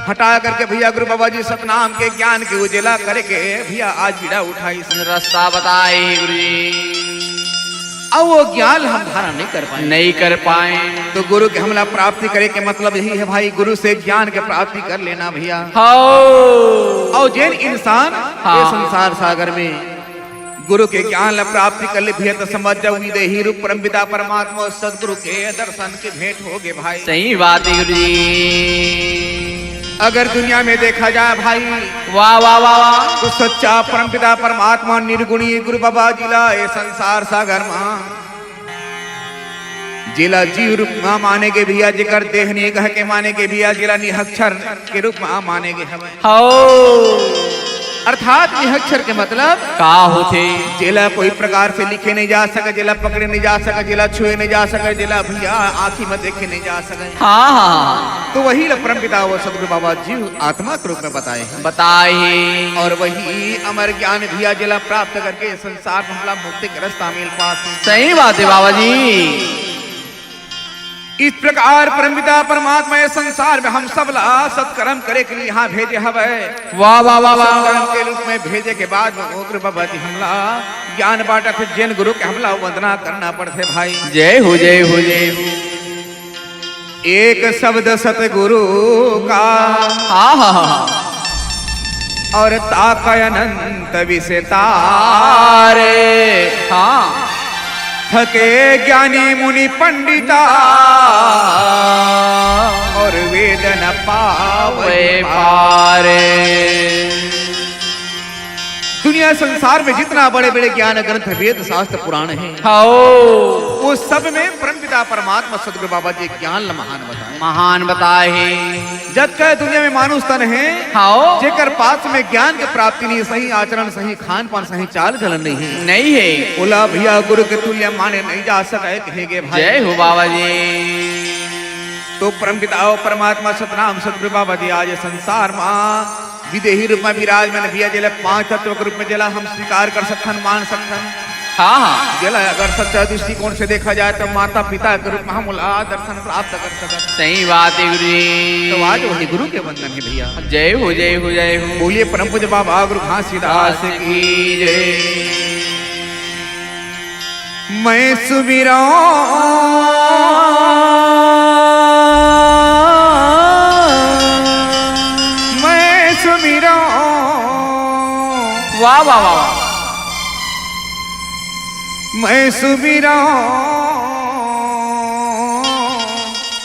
हटा करके भैया गुरु बाबा जी सतनाम के ज्ञान के उजेला करके भैया आज बीड़ा उठाइस। रस्ता बताए गुरु जी। अउ वो ज्ञान हम धारण नहीं कर पाए। नहीं कर पाए। तो गुरु के हमला प्राप्ति करे के मतलब यही है भाई, गुरु से ज्ञान के प्राप्ति कर लेना भैया। हौ। अउ जेन इंसान हाँ। ये संसार सागर में गुरु के ज्ञान ला प्राप्ति कर ले भैया, तो समझ जाओ विदेही रूप परमपिता परमात्मा सदगुरु के दर्शन के भेंट हो गए भाई। सही बात है गुरु जी। अगर दुनिया में देखा जाए भाई, वाह, वाह, वाह, वाह। तो सच्चा परमपिता परमात्मा निर्गुणी गुरु बाबा जी ला ये संसार सागर मा जेला जीव रूप मा माने गे भैया, जेकर देह नइ कह के माने गे भैया, जेला निहक्षर के रूप मा माने गे हवय। हौ। अर्थात निहक्षर के मतलब का होथे? जेला कोई प्रकार से लिखे नहीं जा सके, जेला पकड़े नहीं जा सके, जेला छुए नहीं जा सके, जेला भैया आँखी में देखे नहीं जा सके। हाँ, हाँ। तो वही ला परमपिता वो सदगुरु बाबा जीव आत्मा के रूप में बताए हैं। बताए हैं। और वही अमर ज्ञान भैया जेला प्राप्त करके संसार में हमला मुक्ति के रास्ता मिल पास। सही बात है बाबा जी। इस प्रकार परमपिता परमात्मा ये संसार में हम सब ला सत्कर्म करे के लिए यहाँ भेजे हवय। वाह, वाह, वाह, वाह, वाह। सत्कर्म के रूप में भेजे के बाद में उग्र बाबा जी हमला ज्ञान बांटत हे, जेन गुरु के हमला वंदना करना पड़थे भाई। जय हो, जय हो, जय हो। एक शब्द सतगुरु का हाँ, हाँ, हाँ। और ताकय अनंत विस्तार। हाँ। थके ज्ञानी मुनि पंडिता और वेद न पावै पार। दुनिया संसार में जितना बड़े-बड़े ज्ञान ग्रंथ, वेद, शास्त्र, पुराण हैं, हाओ। वो सब में परमपिता परमात्मा सदगुरु बाबा जी ज्ञान ल महान बताए। महान बताए हे। जतका दुनिया में मानुष तन हे, हाओ। जेकर पास में ज्ञान के प्राप्ति नहीं, सही आचरण, सही खान पान, सही चाल चलन नहीं हे, नहीं हे। ओला भैया गुरु के तुल्य माने नहीं जा सके, कहे गे भाई। जय हो बाबा जी। तो परमपिता अउ परमात्मा सतनाम सदगुरु बाबा जी आज संसार मा विदेही रूप में विराजमान भैया, जेला पांच तत्व के रूप में जेला हम स्वीकार कर सकथन, मान सकथन। हाँ, हाँ। जेला अगर सच्चा दृष्टिकोण से देखा जाए तो माता पिता के रूप में हम ओला दर्शन प्राप्त कर सकत। सही बात है गुरु जी। तो आज वही गुरु के वंदन है भैया। जय हो, जय हो, जय हो। बोलिए परम पूज्य बाबा गुरु घासीदास की जय। मैं सुमिरौं, मैं सुमिरौं। वाह, वाह, वाह, वाह। मैं सुमिरौं।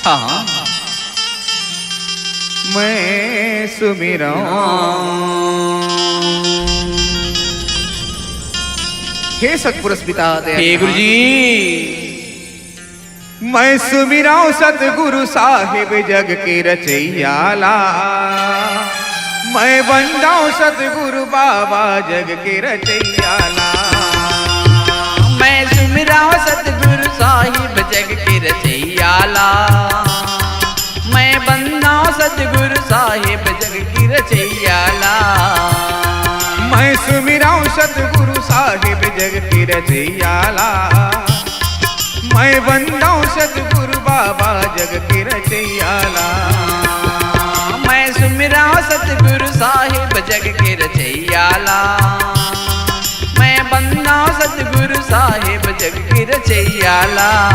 हाँ, हाँ। मैं सुमिरौं। हे सतपुरुष पिता दयाल हे गुरु जी। मैं सुमिरौं सतगुरु साहिब जग के रचइया ला। मैं बंदौं सतगुरु बाबा जग के रचइया ला। मैं सुमिरौं सतगुरु साहिब जग के रचइया ला। मैं बंदौं सतगुरु साहिब जग के रचइया ला। मैं सुमिरौं सतगुरु साहिब जग के रचइया ला। मैं बंदौं सतगुरु बाबा जग के रचइया ला। मैं सुमिरौं सतगुरु साहिब जग के रचइया ला। मैं बंदौं सतगुरु साहिब जग के रचइया ला।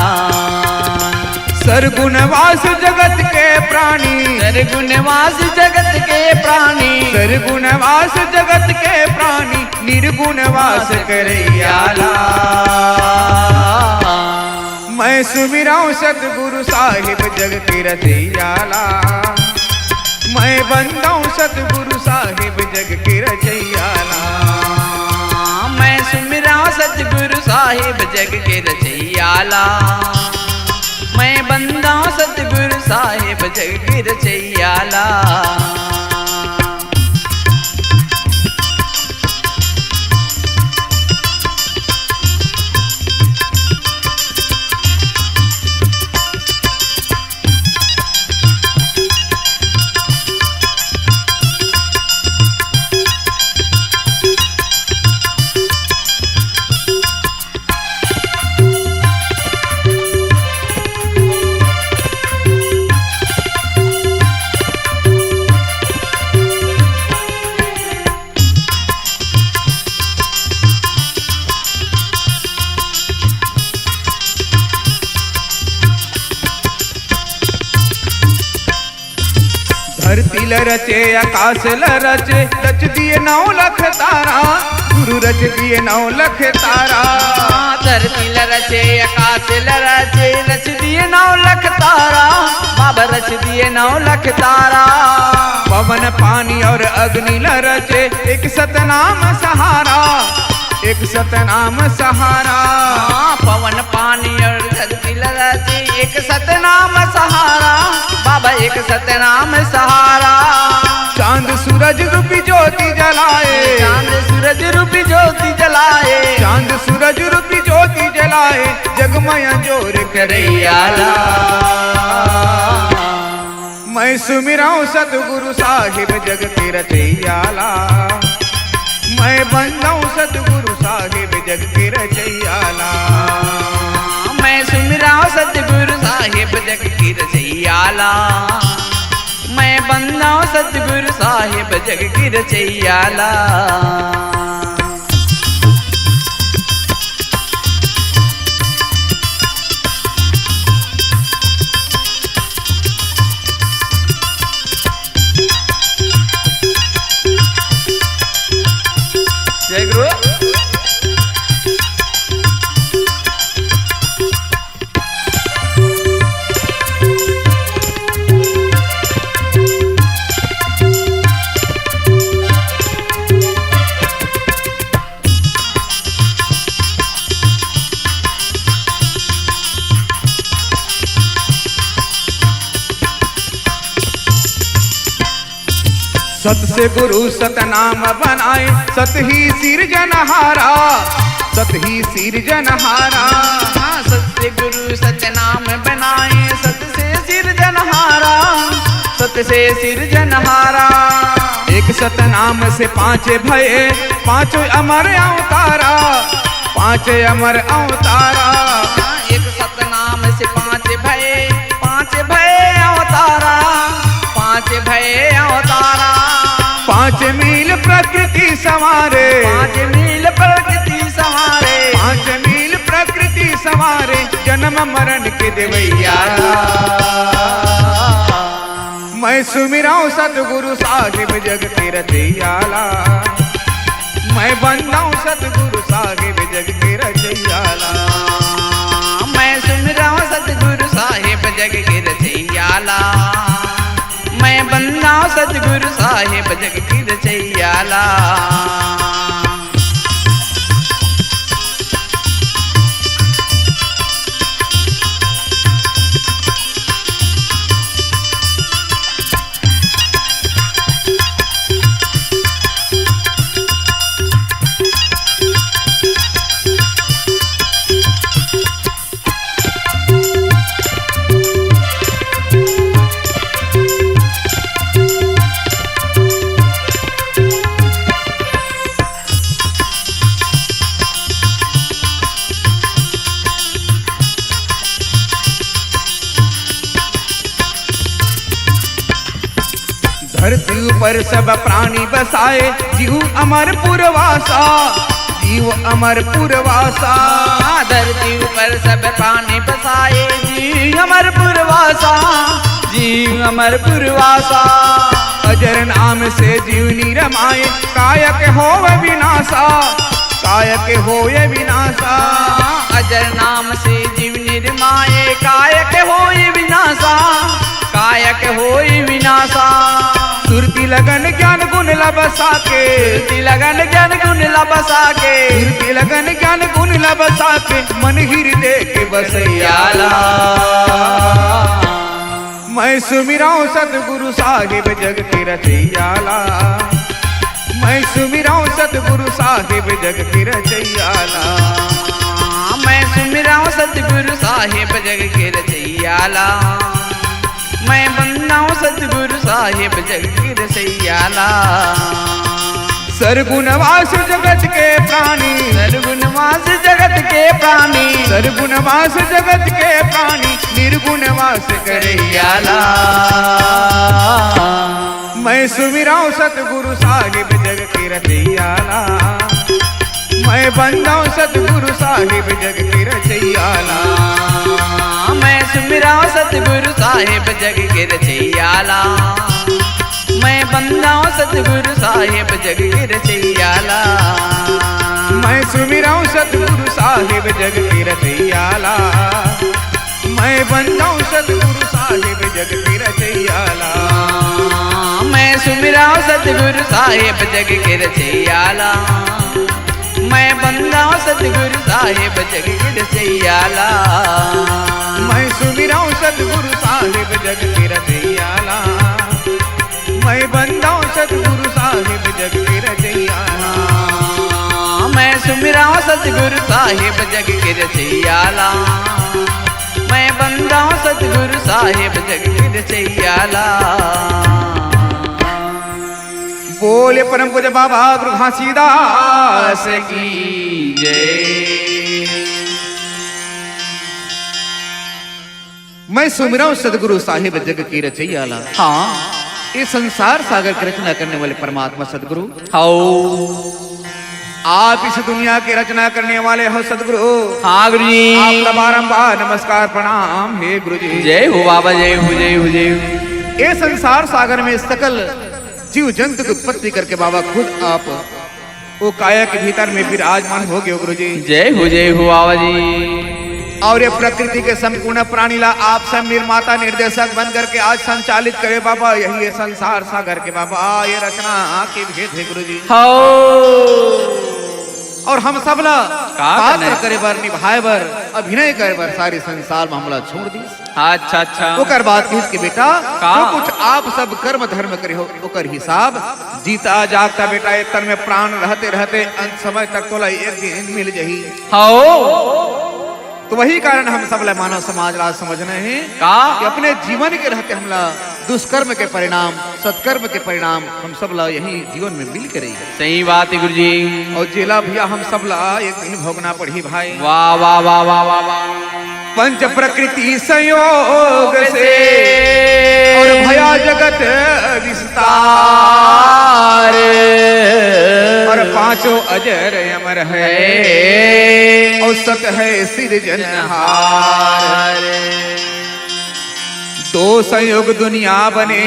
सरगुनवास जगत के प्राणी। सरगुनवास जगत के प्राणी। सरगुनवास जगत के प्राणी। निर्गुण वास करइया ला। मैं सुमिरौं सतगुरु साहिब जग के रचइया ला। मैं बंदौं सतगुरु साहिब जग के रचइया ला। मैं सुमिरौं सतगुरु साहिब जग के रचइया ला। मैं बंदौं सतगुरु साहिब जग के रचइया ला। धरती ल रचे, आकाश ल रचे, रच दिए नौ लख तारा, गुरु रच दिए नौ लख तारा। धरती ल रचे, आकाश ल रचे, रच दिए नौ लख तारा, बाबा रच दिए नौ लख तारा। पवन, पानी और अग्नि ल रचे, एक सतनाम सहारा, एक सतनाम सहारा। हाँ, पवन, पानी और धरती ल रचे, एक सतनाम सहारा, बाबा एक सतनाम सहारा। चांद सूरज रूपी ज्योति जलाए, चांद सूरज रूपी ज्योति जलाए, चांद सूरज रूपी ज्योति जलाए, जगमय जोर करैया ला। मैं सुमिरौं सतगुरु साहिब जग के रचैया ला, मैं बंदौं सतगुरु साहिब जग के रचैया ला। मैं सुमिरौं सतगुरु साहिब जग के रचैया ला, मैं बंदौं सतगुरु साहिब जग के रचैया ला। जय गुरु। सत से गुरु सतनाम बनाए, सत ही सिरजनहारा, सत ही सिरजनहारा। हाँ, सत से गुरु सतनाम बनाए, सत से सिरजनहारा, सत से सिरजनहारा। एक सतनाम से पांच भये, पांचों अमर अवतारा, पांच अमर अवतारा। हाँ, एक सतनाम से पांच भये, पांच भये अवतारा, पांच भये अवतारा। पांच मिल प्रकृति संवारे, पांच मिल प्रकृति संवारे, पांच मिल प्रकृति संवारे, जन्म मरण के देवैया। मैं सुमिरौं सतगुरु साहिब जग के रचैया ला, मैं बंदौं सतगुरु साहिब जग के रचैया ला। मैं सुमिरौं सतगुरु साहिब जग के रचैया ला, मैं बंदौं सतगुरु साहिब जग के रचैया ला। धरती ऊपर सब प्राणी बसाए, जीव अमर पुरवासा, जीव अमर पुरवासा। धरती ऊपर सब प्राणी बसाए, जीव अमर पुरवासा, जीव अमर पुरवासा। अजर नाम से जीव निरमाए, कायक होव विनासा, कायक होय विनासा। अजर नाम से जीव निरमाए, कायक होय विनासा, कायक होय विनासा। सुरती लगन ज्ञान गुण ला बसा के, सुरती लगन ज्ञान गुण ला बसा के, सुरती लगन ज्ञान गुण ला बसा के, मन हृदय के बसैया ला। मैं सुमिरौं सतगुरु साहिब जग के रचैया ला, मैं सुमिरौं सतगुरु साहिब जग के रचैया ला। मैं सुमिरौं सतगुरु साहिब जग के रचैया ला, मैं बंदौं सतगुरु साहिब जग के रचैया ला। सरगुणवास जगत के प्राणी, सरगुणवास जगत के प्राणी, सरगुणवास जगत के प्राणी, निर्गुणवास करैया ला। मैं सुमिरौं सतगुरु साहिब जग के रचैया ला, मैं बंदौं सतगुरु साहिब जग के रचैया ला। मैं सुमिरौं सतगुरु साहिब जग के रचैया ला। मैं बंदा हूँ सतगुरु साहेब जग के रचैया ला। मैं सुमिरा हूँ सतगुरु साहेब जग के रचैया ला। मैं बंदा हूँ सतगुरु साहेब जग के रचैया ला। मैं सुमिरा हूँ सतगुरु साहेब जग के रचैया ला। मैं बंदा हूँ सतगुरु साहेब जग के रचैया ला। मैं सुमिरा हूँ सतगुरु साहेब जग के रचैया ला। मैं बंदा हूँ सतगुरु साहेब जग के रचैया ला। मैं सुमिरा हूँ सतगुरु साहेब जग के रचैया ला। मैं बंदा हूँ सतगुरु साहेब जग के रचैया ला। बोले परम पूज्य बाबा गुरु घासीदास की जय। मैं सुमिरा हूँ सतगुरु साहेब जग के रचैया ला। हाँ। ये संसार सागर की रचना करने वाले परमात्मा सतगुरु। हाओ। आप इस दुनिया की रचना करने वाले हो सतगुरु। हाँ गुरु जी। आपला बारंबार नमस्कार प्रणाम हे गुरु जी। जय हो बाबा, जय हो, जय हो, जय हो। ये संसार सागर में सकल जीव जंतु की उत्पत्ति करके बाबा खुद आप वो काया के भीतर में विराजमान हो गयो गुरु जी। जय हो, जय हो बाबा जी। और ये प्रकृति के संपूर्ण प्राणी ला आप सब निर्माता निर्देशक बन करके आज संचालित करे बाबा, यही ये संसार सागर के बाबा, ये रचना के भेद हे गुरु जी। हाओ। और हम सब ला का पात्र करना हे? करे बर, निभाए बर, अभिनय करे बर सारी संसार में हमला छोड़ दिस। अच्छा, अच्छा। ओकर बाद किहिस के बेटा, का? जो कुछ आप सब कर्म धर्म करे हो, ओकर हिसाब जीता जागता बेटा, ये तन में प्राण रहते रहते अंत समय तक तोला एक दिन मिल जही। हाओ। तो वही कारण हम सब ला मानव समाज ला समझना हे का? कि अपने जीवन के रहते हमला दुष्कर्म के परिणाम, सत्कर्म के परिणाम हम सब ला यही जीवन में मिल के रही। सही बात हे गुरु जी। और जेला भैया हम सब ला एक दिन भोगना पड़ही भाई। वाह, वाह, वाह, वाह, वाह, वाह। पंच प्रकृति संयोग से और भया जगत विस्तार। और पांचों अजर अमर है और सत है सिरजनहार। दो संयोग दुनिया बने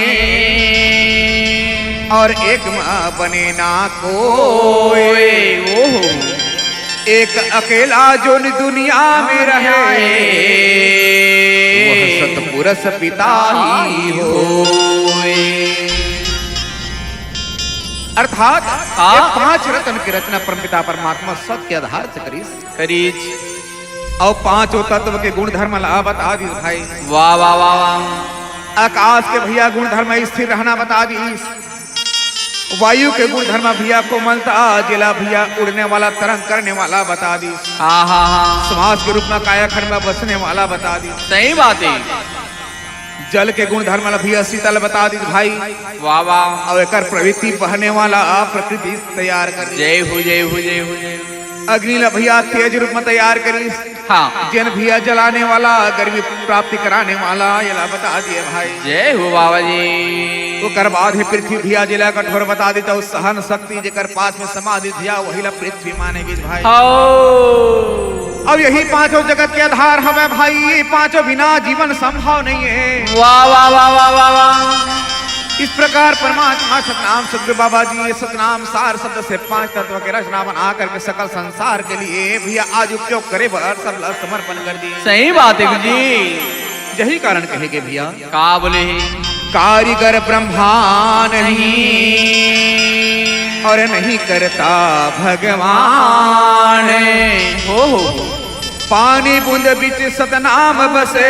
और एक माँ बने ना कोई। ओहो। एक अकेला जोन दुनिया में रहे, वह सतपुरुष पिता ही होए। अर्थात हाँ। ये पांच रतन के रचना परमपिता परमात्मा सत के आधार से करीस। करीस। और पांचों तत्व के गुण धर्म ला बता दिस भाई। वाह, वाह, वाह, वाह। आकाश के भैया गुण धर्म स्थिर रहना बता दिस। वायु के गुण धर्म भैया कोमलता, जेला भैया उड़ने वाला, तरंग करने वाला बता दिस। हाँ, हाँ, हाँ। श्वास के रूप में कायाखंड में बसने वाला बता दिस। सही बात हे। जल के गुण धर्म ला भैया शीतल बता दिस भाई। वाह, वाह। और एकर प्रवृत्ति बहने वाला प्रकृति तैयार कर दिस। जय हो, जय हो, जय हो, जय हो। अग्नि ला भैया तेज रूप में तैयार करिस। हाँ। जेन भैया जलाने वाला, गर्मी प्राप्ति कराने वाला, एला बता दिए भाई। जय हो बाबा जी। ओकर बाद हे पृथ्वी भैया, जेला कठोर बता दिस, तो सहन शक्ति जेकर पास में समाधि भैया, वही ला पृथ्वी माने गिस भाई। हाओ। अब यही पांचों जगत के आधार हवे भाई, ये पांचों बिना जीवन संभव नहीं है। वाह, वाह, वाह, वाह, वाह, वाह। इस प्रकार परमात्मा सतनाम सतगुरु बाबा जी ये सतनाम सार शब्द से पांच तत्व के रचना बना करके सकल संसार के लिए भैया आज उपयोग करे बर सब ला समर्पण कर दिए। सही बात हे गुरु जी। यही कारण कहे गे भैया। का बोले हे? कारीगर ब्रह्मा नहीं और नहीं करता भगवान। हो, हो। पानी बूंद बीच सतनाम बसे,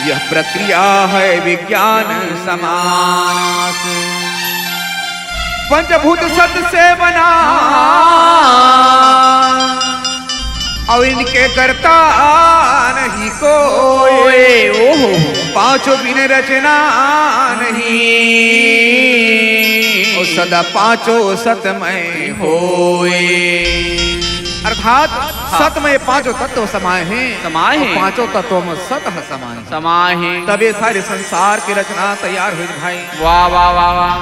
यह प्रक्रिया है विज्ञान समास। पंचभूत सत से बना और इनके करता नहीं कोई। ओहो। पांचों बिन रचना नहीं और सदा पांचों सतमय होए। अर्थात हाँ। सत में पांचों तत्व समाए हैं। समाए हैं। पांचों तत्वों में सत है समाए हैं। समाए हैं। तब ये सारे संसार की रचना तैयार हुई भाई। वाह, वाह, वाह, वाह।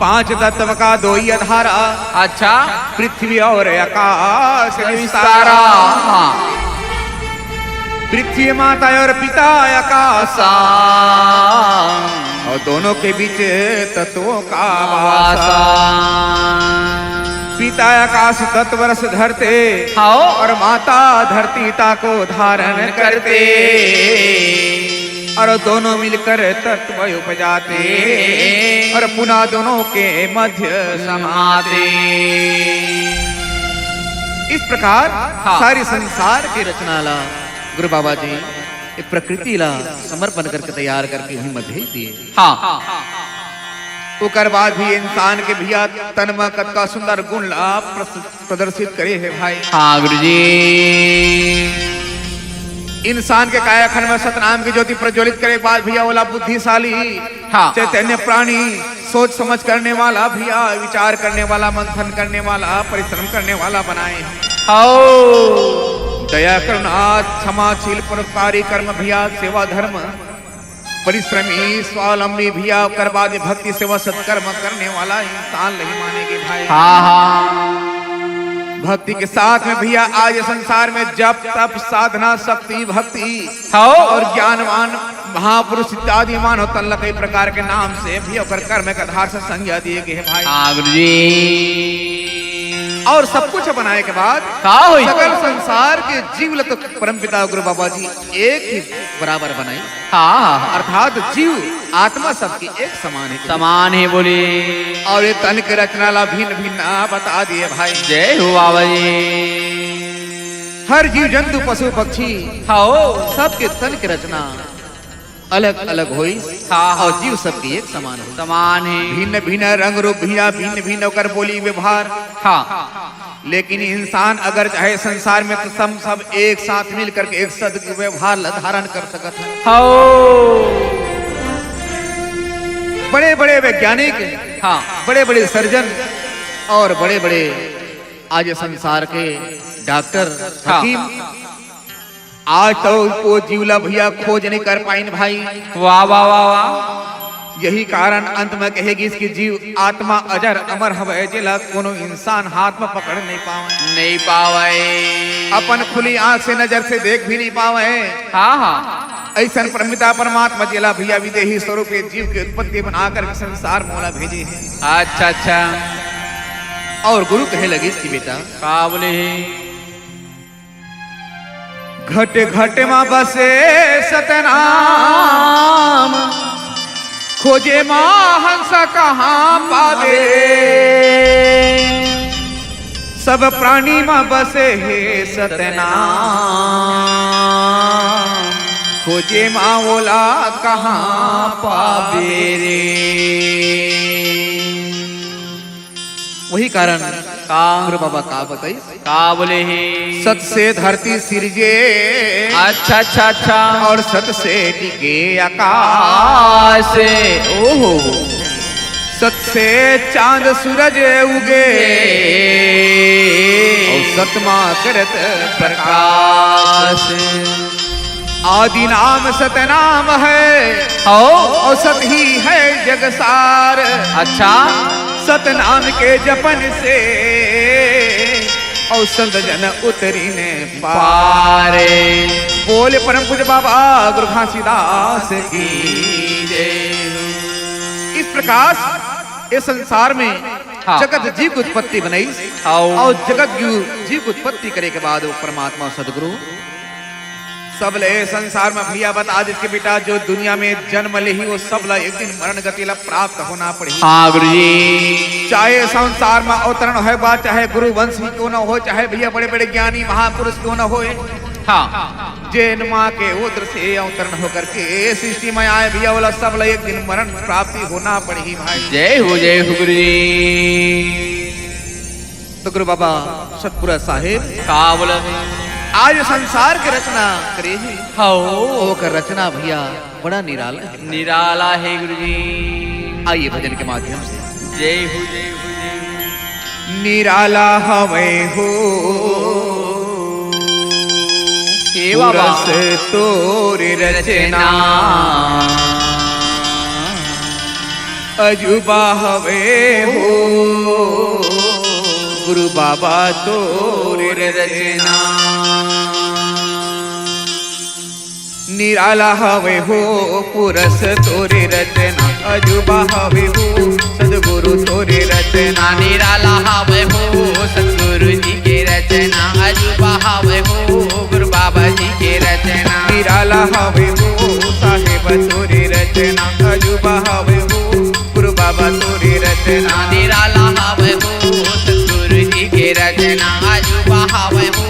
पांच तत्व का दो ही आधार। अच्छा। पृथ्वी और आकाश विस्तारा। विस्तारा। पृथ्वी माता और पिता आकाशा। और दोनों के बीच तत्वों का वासा। पिता आकाश तत्व रस धरते, हाँ। और माता धरती ताको धारण करते। और दोनों मिलकर तत्व उपजाते, और पुनः दोनों के मध्य समाते। इस प्रकार, हाँ। सारी संसार की रचना ला गुरु बाबा जी ये प्रकृति ला समर्पण करके तैयार करके उही म भेज दिए। हाँ। ओकर बाद भी इंसान के भैया तन म कतका सुंदर गुण ला प्रस-, प्रदर्शित करे हे भाई। हाँ गुरुजी। इंसान के कायाखंड में सतनाम की ज्योति प्रज्वलित करे के बाद भैया ओला बुद्धिशाली, हाँ। चैतन्य प्राणी, सोच समझ करने वाला भैया, विचार करने वाला, मंथन करने वाला, परिश्रम करने वाला बनाए। हौ। दया, करुणा, क्षमाशील, परोपकारी कर्म भैया, सेवा धर्म, परिश्रमी, स्वावलंबी भैया, ओकर बाद भक्ति, सेवा, सत्कर्म करने वाला इंसान नहीं मानेगे भाई। हाँ, हाँ। भक्ति के साथ में भैया आज संसार में जप, तप, साधना, शक्ति, भक्ति, हौ। और ज्ञानवान महापुरुष इत्यादि मानव तन ल कई प्रकार के नाम से भी ओकर कर्म के आधार से संज्ञा दिए गए हे भाई। हाँ गुरुजी। और सब कुछ बनाए के बाद का होई? सकल संसार के जीव ल तो परमपिता गुरु बाबा जी एक ही बराबर बनाई। हाँ, हाँ, हाँ। अर्थात जीव आत्मा सबके एक समान हे। समान हे बोले। और ये तन के रचना ला भिन्न भिन्न बता दिए भाई। जय हो बाबा जी। हर जीव जंतु पशु पक्षी, हाँ। सबके तन के रचना अलग अलग होई। हाँ, हाँ। और जीव सबके एक समान होई। समान हे। भिन्न भिन्न रंग रूप भैया, भिन्न भिन्न ओकर बोली व्यवहार। हाँ। लेकिन इंसान अगर चाहे संसार में तो सब, सब एक साथ मिल करके एक सद व्यवहार ला धारण कर सकत हे। हौ। बड़े बड़े वैज्ञानिक, हाँ। बड़े बड़े सर्जन और बड़े बड़े आज संसार के डॉक्टर, हाँ। हकीम, आज तो वो जीव ला भैया खोज नहीं कर पाइन भाई। वाह, वाह, वाह, वाह। यही कारण अंत में कहे गिस कि जीव आत्मा अजर अमर हवय, जेला कोनो इंसान हाथ में पकड़ नहीं पावे। नहीं पावे। अपन खुली आंख से नजर से देख भी नहीं पावे। हाँ, हाँ। ऐसन परमपिता परमात्मा जेला भैया विदेही स्वरूप के जीव के उत्पत्ति बना करके संसार मोला भेजे हे। अच्छा, अच्छा। और गुरु कहे लगिस कि बेटा, का बोले हे? घट घट मा बसे सतनाम, खोजे मा हंस कहाँ पावे। सब प्राणी मा बसे हे सतनाम, खोजे मा ओला कहाँ पावे रे। वही कारण का? गुरु बाबा का बताई? का बोले हे? सत से धरती सिरजे। अच्छा, अच्छा, अच्छा। और सत से टिके आकाश। ओहो। सत से चांद सूरज उगे। और सत मा करत प्रकाश। आदि नाम सतनाम है। हौ। और सत ही है जग सार। अच्छा। सतनाम के जपन से और संत जन उतरिन पार। बोले परम पूज्य बाबा गुरु घासीदास की जय। इस प्रकार ये संसार में हाँ। जगत जीव की उत्पत्ति बनाई। हौ। और जगत जीव, जीव की उत्पत्ति करे के बाद वो परमात्मा सदगुरु सब ले संसार में भैया बता दिस कि बेटा जो दुनिया में जन्म लेही वो सब ला एक दिन मरण गति ला प्राप्त होना पड़ही। हाँ गुरुजी। चाहे संसार में अवतरण होय बा, चाहे गुरु वंश ही क्यों न हो, चाहे भैया बड़े बड़े ज्ञानी महापुरुष क्यों न होय। हाँ। जेन माँ के उदर से अवतरण होकर के सृष्टि में आए भैया, ओला सब ला एक दिन मरण प्राप्ति होना पड़ही भाई। जय हो, जय हो गुरुजी। तो गुरु बाबा सतपुरा साहेब का बोला? आज संसार के रचना करे हे। हाँ। ओकर रचना भैया बड़ा निराला हे। निराला हे गुरुजी। आइए भजन के माध्यम से। जय हो, जय हो, जय हो। निराला हवय हो हे बाबा। सुरस तोर रचना। अजूबा हवे हो गुरु बाबा तोर रचना। निराला हवे हो पुरस तोरे रचना, अजूबा हवे हो सतगुरु तोरे रचना। निराला हवे हो सतगुरु जी के रचना, अजूबा हवे हो गुरु बाबा जी के रचना। निराला हवे हो साहेब तोरे रचना, अजूबा हवे हो गुरु बाबा तोरे रचना। निराला हवे हो सतगुरु जी के रचना, अजूबा हवे हो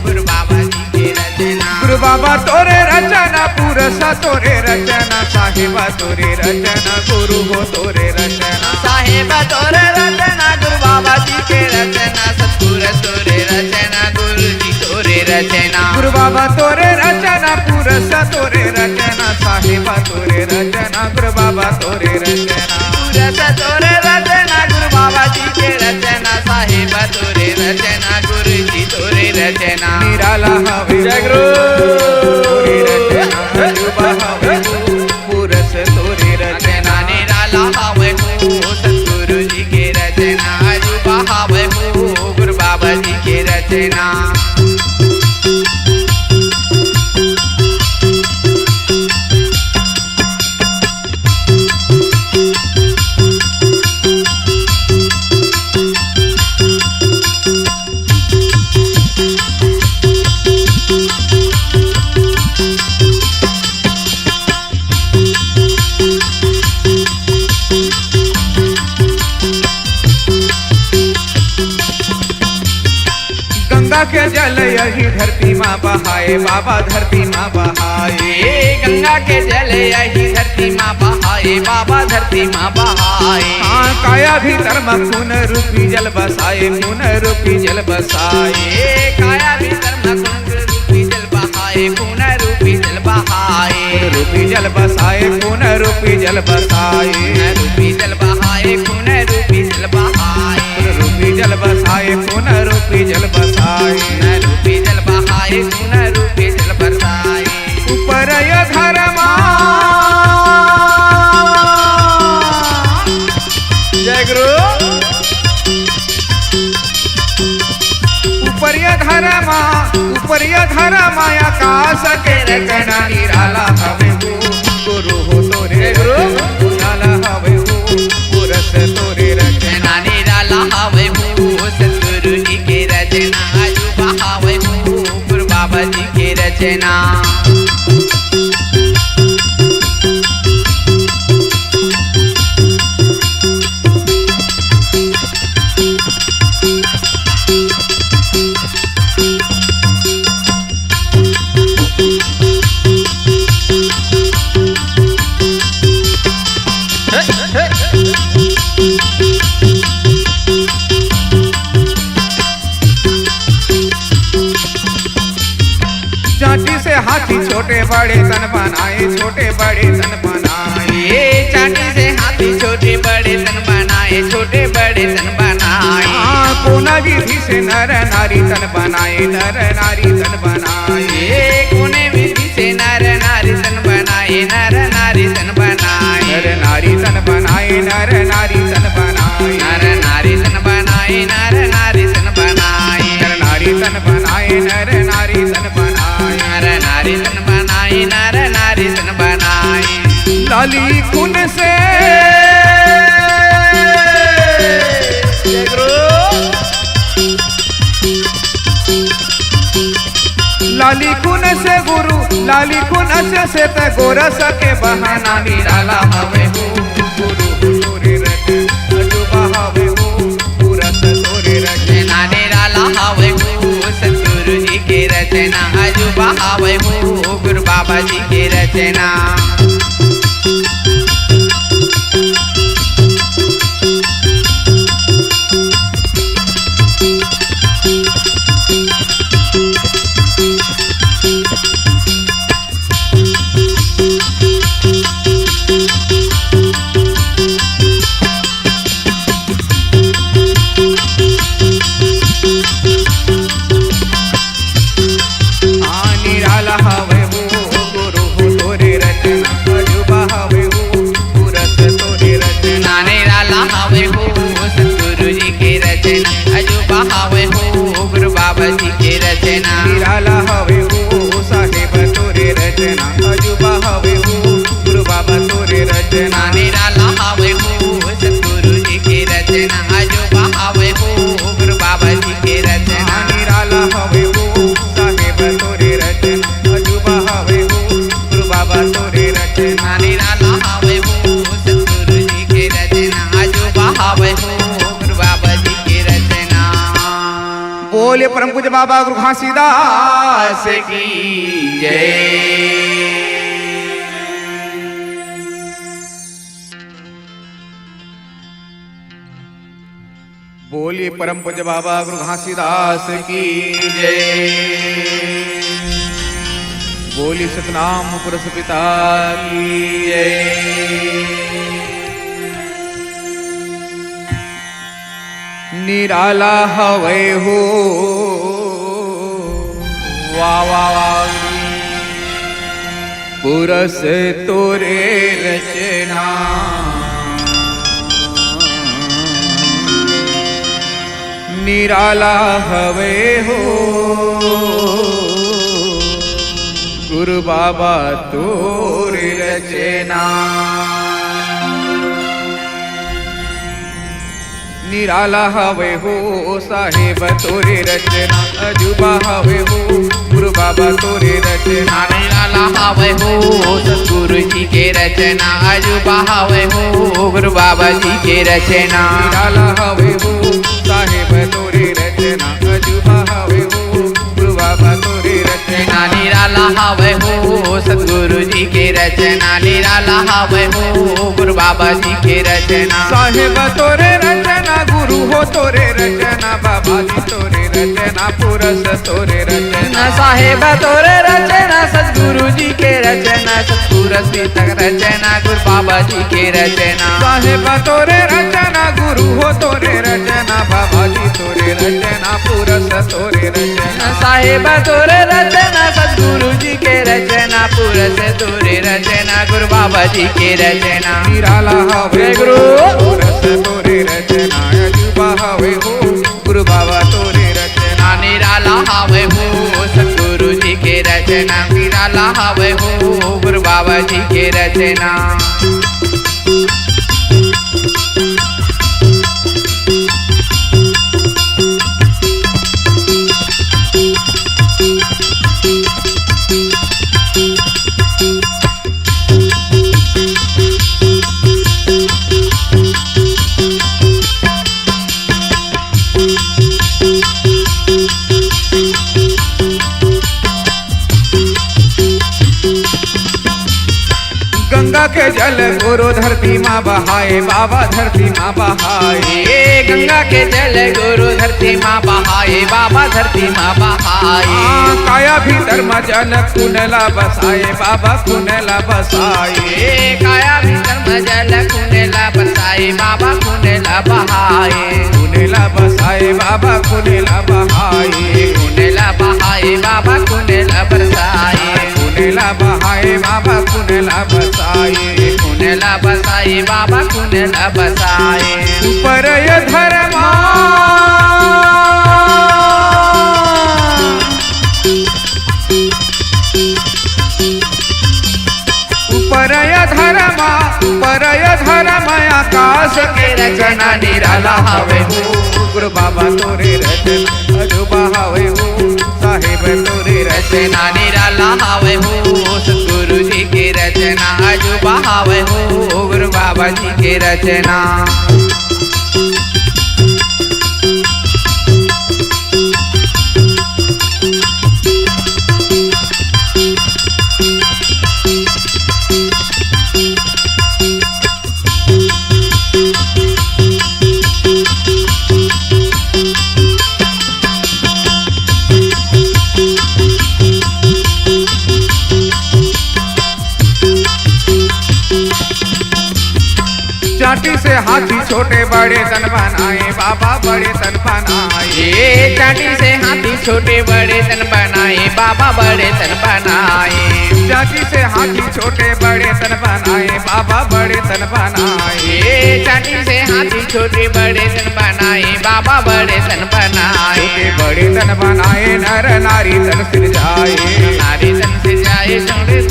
गुरु बाबा जी के रचना। गुरु बाबा तोरे रचना, पुरसा तोरे रचना, साहेबा तोरे रचना, गुरु हो तोरे रचना। साहेबा तोरे रचना, गुरु बाबा जी के रचना, सतपुर तोरे रचना, गुरु जी तोरे रचना। गुरु बाबा तोरे रचना, पुरसा तोरे रचना, साहेबा तोरे रचना, गुरु बाबा तोरे रचना। पुरसा तोरे रचना, गुरु बाबा जी के रचना, साहेबा तोरे रचना, गुरु जी तोरे रचना। निराला हवे जय गुरु। तोरे रचना, अजूबा हवे पुरस तोरे रचना। निराला हवे हो सतगुरु जी के रचना, अजूबा हवे हो गुरु बाबा जी के रचना। गंगा के जल यही धरती मा बहाए, बाबा धरती मा बहाए। गंगा के जल यही धरती मा बहाए, बाबा धरती मा बहाए। हाँ, काया भीतर मा खून रूपी जल बसाए, खून रूपी जल बसाए। काया भीतर मा खून रूपी जल बहाए, खून रूपी जल बहाए। खून रूपी जल बसाए, खून रूपी जल बसाए। खून रूपी जल बहाए, खून रूपी जल बहाए। खून रूपी जल बसाए, खून रूपी जल बसाए। खून रूपी जल बहाए, खून रूपी जल बरसाए। ऊपर ये धरमा। जय गुरु। ऊपरिया धरमा, ऊपरिया धरमा, आकाश के रचना निराला हवे हो, गुरु हो तोरे हे गुरु। रचना निराला हवे हो, पुरस तोरे रचना। निराला हवे हो, सतगुरु जी के रचना, अजूबा हवे हो, गुरु बाबा जी के रचना। चांटी से हाथी छोटे बड़े तन बनाए, छोटे बड़े तन बनाए। चांटी से हाथी छोटे बड़े तन बनाए, छोटे बड़े तन बनाए। हाँ, कोना विधि से नर नारी तन बनाए, नर नारी तन बनाए। कोने विधि से नर नारी तन बनाए, नर नारी तन बनाए। नर नारी तन बनाए, नर नारी तन बनाए। नर नारी तन बनाए, नर नारी तन बनाए। नर नारी तन बनाए, नर नारी तन बनाए। नर नारी तन बनाए, नर नारी तन बनाए। लाली खून से लाली खून से गुरु, लाली खून से, से त गोरस के बहाना निराला हवे हो, गुरु तोरे रचना, अजूबा हवे हो, पुरस तोरे रचना। निराला हवे हो, सतगुरु जी के रचना, अजूबा हवे हो, गुरु बाबा जी के रचना। हाँ, निराला हवे हो, गुरु हो तोरे रचना, अजूबा हवे हो, पुरस तोरे रचना। निराला हवे हो, सतगुरु जी के रचना, अजूबा हवे हो, गुरु बाबा जी के रचना। निराला हवे हो, साहेब तोरे रचना। अजूबा हवे हो गुरु बाबा तोरे रचना। निराला हवे हो सतगुरु जी के रचना। अजूबा हवे हो गुरु बाबा जी के रचना। निराला हवे हो साहेब तोरे रचना। अजूबा हवे हो गुरु बाबा तोरे रचना। निराला हवे हो सतगुरु जी के रचना। अजूबा हवे हो गुरु बाबा जी के रचना। बोले परम पूज्य बाबा गुरु घासीदास की जय। बोलिए परम पूज्य बाबा गुरु घासीदास की जय। बोलिए सतनाम पुरुष पिता की जय। निराला हवय हो। वाह, वाह, वाह। पुरस तोरे रचना निराला हवे हो, गुरु बाबा तोरे रचना। निराला हवे हो साहेब तोरे रचना, अजूबा हवे हो गुरु बाबा तोरे रचना। निराला हवे हो सतगुरु जी के रचना, अजूबा हवे हो गुरु बाबा जी के रचना। निराला हवे हो साहेब तोरे रचना, अजूबा हवे हो गुरु बाबा तोरे रचना। निराला हवे हो सतगुरु जी के रचना। निराला हवे हो गुरु बाबा जी के रचना। साहेब तोरे रचना, गुरु हो तोरे रचना, बाबा जी तोरे रचना, पुरस तोरे रचना। साहेब तोरे रचना, सतगुरु जी के रचना, सतपुरस पिता के रचना, गुरु बाबा जी के रचना। साहेब तोरे रचना, गुरु हो तोरे रचना, बाबा जी तोरे रचना, पुरस तोरे रचना। साहेब तोरे रचना, सतगुरु जी के रचना, पुरस तोरे रचना, गुरु बाबा जी के रचना। निराला हवे गुरु। पुरस तोरे रचना, अजूबा हवे हो गुरु बाबा तोरे रचना। निराला हवे हो सतगुरु जी के रचना। निराला हवे हो गुरु बाबा जी के रचना। गंगा के जल गुरु धरती मा बहाए, बाबा धरती मा बहाए। गंगा के जल गुरु धरती मा बहाए, बाबा धरती मा बहाए। हाँ, काया भीतर मा जल खून ला बसाए, बाबा खून ला बसाए। काया भीतर मा जल खून ला बसाए, बाबा खून ला बहाए। खून ला बसाए, बाबा खून ला बहाए। खून ला बहाए, बाबा खून ला बरसाए। खून ला बहाए, बाबा खून ला बसाए। खून ला बसाए, बाबा खून ला बसाए। ऊपर ये धर्मा ऊपर ये धर्मा, ऊपर ये धर्मा आकाश के रचना। निराला हवे हो गुरु बाबा तोरे रचना, अजूबा हवे हो साहेब तोरे रचना। निराला हवे हो सतगुरु जी के रचना, अजूबा हवे हो गुरु बाबा जी के रचना। चांटी से हाथी छोटे बड़े तन बनाए, बाबा बड़े तन बनाए। चांटी से हाथी छोटे बड़े तन बनाए, बाबा बड़े तन बनाए। चांटी से हाथी छोटे बड़े तन बनाए, बाबा बड़े तन बनाए। चांटी से हाथी छोटे बड़े तन बनाए, बाबा बड़े तन बनाए। छोटे बड़े तन बनाए, नर नारी तन सिरजाए। नारी तन सिरजाए, छोटे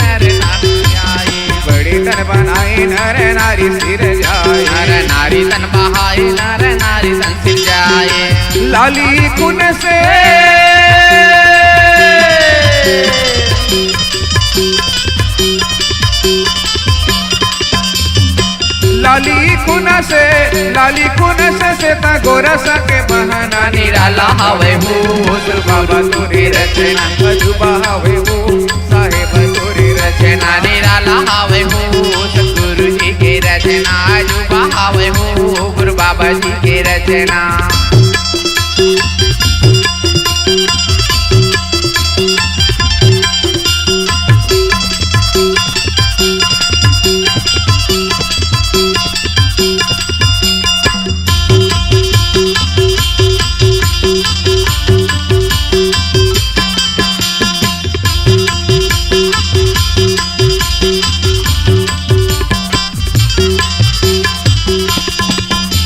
नर नारी सिर जाए। नर नारी तन बहाए, नर नारी तन सिर जाए। लाली खुन से, लाली खुन से, लाली खुन से, सेता गोरस के बहाना। निराला हवे हो, गुरु बाबा तोरे रचना। अजूबा हवे हो, साहेब तोरे रचना। निराला हवे हो, सतगुरु जी के रचना। अजूबा हवे हो, गुरु बाबा जी के रचना।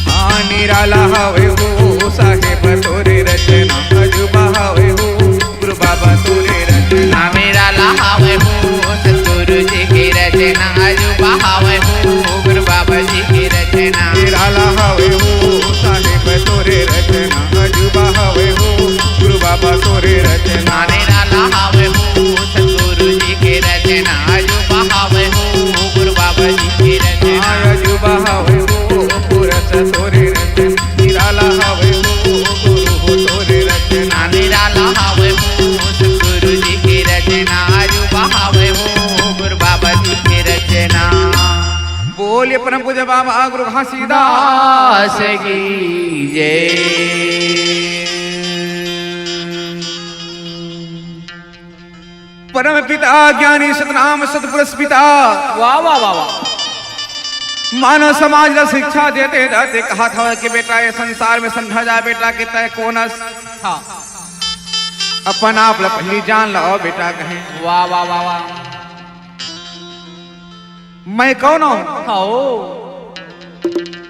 हाँ, निराला हवे हो साहेब तोरे रचना, अजूबा हवे हो गुरु बाबा तोरे रचना। हाँ, निराला हवे हो सतगुरु जी के रचना, अजूबा हवे हो गुरु बाबा जी के रचना। निराला हवे हो साहेब तोरे रचना, अजूबा हवे हो गुरु बाबा तोरे रचना। हाँ, निराला हवे हो सतगुरु जी के रचना, अजूबा हवे हो गुरु बाबा जी के रचना। हाँ, अजूबा हवे हो पुरस तोरे रचना, निराला हवे हो गुरु हो तोरे रचना। हाँ, निराला हवे हो सतगुरु जी के रचना, अजूबा हवे हो गुरु बाबा जी के रचना। बोलिए परम पूज्य बाबा गुरु घासीदास की जय। परम पिता ज्ञानी सतनाम सतपुरुष पिता। वाह, वाह, वाह, वाह। मानव समाज ला शिक्षा देते देते कहा था कि बेटा, ये संसार में समझा जा बेटा कि तय कौन हस। हाँ। अपन आप ला पहली जान लो बेटा कहे। वाह, वाह, वाह, वाह। मैं कौन हूँ? हाँ, ओ।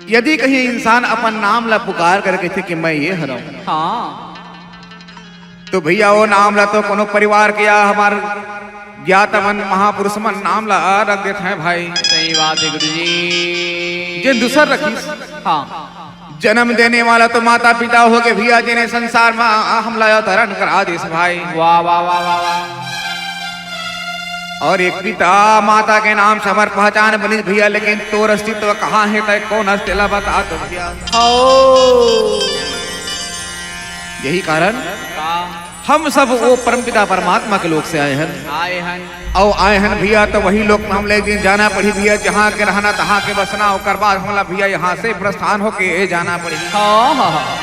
यदि कहीं इंसान अपन नाम ला पुकार करके थे कि मैं ये हरव। हाँ। तो भैया, वो नाम ला तो कोनो परिवार के या हमार ज्ञात मन, महापुरुष मन नाम ला रख देत हैं भाई। सही बात है गुरु जी। जेन दूसर रखिस। हाँ। जन्म देने वाला तो माता पिता हो के भैया, जेने संसार में हमला अवतरण करा दिस भाई। वाह, वाह, वाह, वाह, वाह। और एक पिता माता के नाम से हमार पहचान बनिस भैया, लेकिन तोर अस्तित्व कहाँ है, तय कौन हस, तेला बता तो भैया। हो। यही कारण का? हम सब वो परमपिता परमात्मा के लोक से आए हन। आए हन। अउ आए हन भैया, तो वही लोक में हमला एक दिन जाना पड़ही भैया, जहाँ के रहना, तहाँ के बसना, ओकर बाद हमला भैया यहाँ से प्रस्थान होके जाना पड़ही। हाँ, हाँ, हाँ।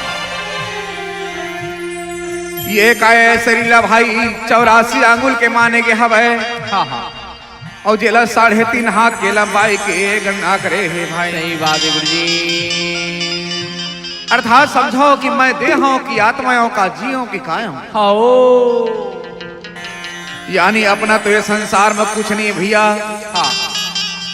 ये काय शरीर ला भाई, चौरासी आंगुल के माने गे हवय। हाँ, हाँ। अउ जेला साढ़े तीन हाथ के लंबाई के गणना करे हे भाई। सही बात है गुरु जी। अर्थात समझो कि मैं देह हूँ कि आत्मा हूँ, का जी हूँ कि काय हूँ। हाँ, ओ। यानी अपना तो ये संसार में कुछ नहीं भैया। हाँ।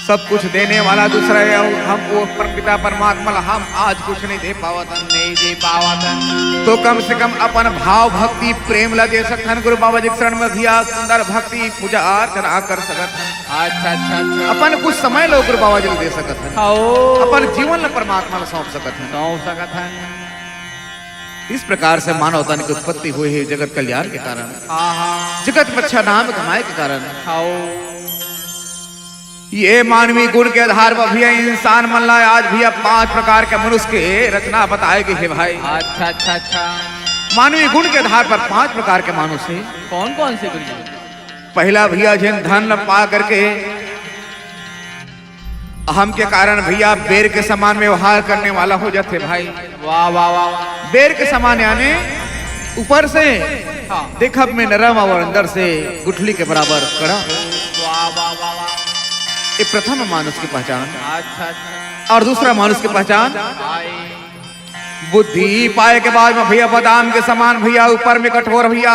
सब कुछ देने वाला दूसरा है, अउ हम वो परमपिता परमात्मा ला हम आज कुछ नहीं दे पावत हन। नहीं दे पावत हन। तो कम से कम अपन भाव भक्ति प्रेम ला दे सकथन गुरु बाबा जी के शरण में भैया, सुंदर भक्ति पूजा अर्चना कर सकत हन। अच्छा, अच्छा, अच्छा। अपन कुछ समय ला गुरु बाबा जी ला दे सकत हन। हाँ, ओ। अपन जीवन ला परमात्मा ला सौंप सकत हन। सौंप सकत हन। इस प्रकार से मानव तन की उत्पत्ति हुई है जगत कल्याण के कारण। हाँ, हाँ। जगत में अच्छा नाम कमाए के कारण। हाँ, ओ। ये मानवीय गुण के आधार पर भैया इंसान मन ला आज भैया पांच प्रकार के मनुष्य के रचना बताए गे हे भाई। अच्छा, अच्छा, अच्छा। मानवीय गुण के आधार पर पांच प्रकार के मानुष हे। कौन कौन से गुरु जी? पहला भैया जेन धन ला पा करके अहम के कारण भैया बेर के समान व्यवहार करने वाला हो जाथे भाई। वाह, वाह, वाह, वाह। बेर के समान यानी ऊपर से हाँ। देखब में नरम और अंदर से गुठली के बराबर कड़ा। वाह, वाह, वाह, वाह। ये प्रथम मानुष की पहचान। अच्छा, अच्छा। और दूसरा मानुष की पहचान भाई। बुद्धि पाए के बाद में भैया बादाम के समान भैया, ऊपर में कठोर भैया,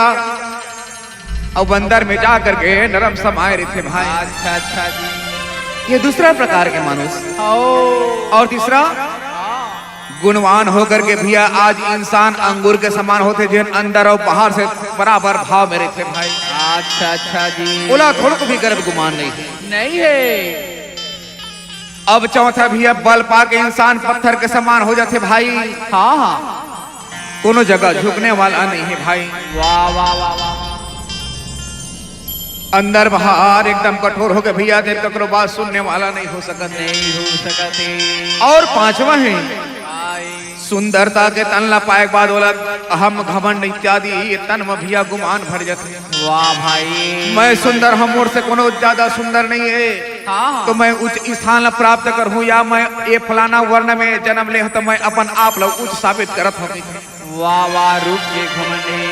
अउ अंदर में जा करके नरम समाए रहिथे भाई। अच्छा, अच्छा जी। ये दूसरा प्रकार के मानुष। ओ। और तीसरा हाँ। गुणवान होकर के भैया आज इंसान अंगूर के समान होथे, जेन अंदर अउ बाहर से बराबर भाव में रहिथे भाई। अच्छा, अच्छा जी। ओला थोड़को भी गर्व गुमान नहीं है। नहीं है। अब चौथा भैया, बल पाके इंसान पत्थर के समान हो जाथे भाई। हाँ, हाँ। कोनो जगह झुकने वाला नहीं है भाई। वाह, वाह, वाह, वाह। अंदर बाहर एकदम कठोर हो गए भैया, तेरे ककरो बात सुनने वाला नहीं हो सकत। नहीं हो सकत हे। और पांचवा है, भाई। सुंदरता के तन ला पाए के बाद ओला अहम, घमंड इत्यादि ये तन म भैया गुमान भर जाथे। वाह भाई। मैं सुंदर हूँ, मोर से कोनो ज्यादा सुंदर नहीं है, हाँ। तो मैं उच्च स्थान ला प्राप्त करहूँ, या मैं ये फलाना वर्ण में जन्म ले हूँ, तो मैं अपन आप ला उच्च साबित करत हूँ। वाह, वाह, रूप के घमंड हे।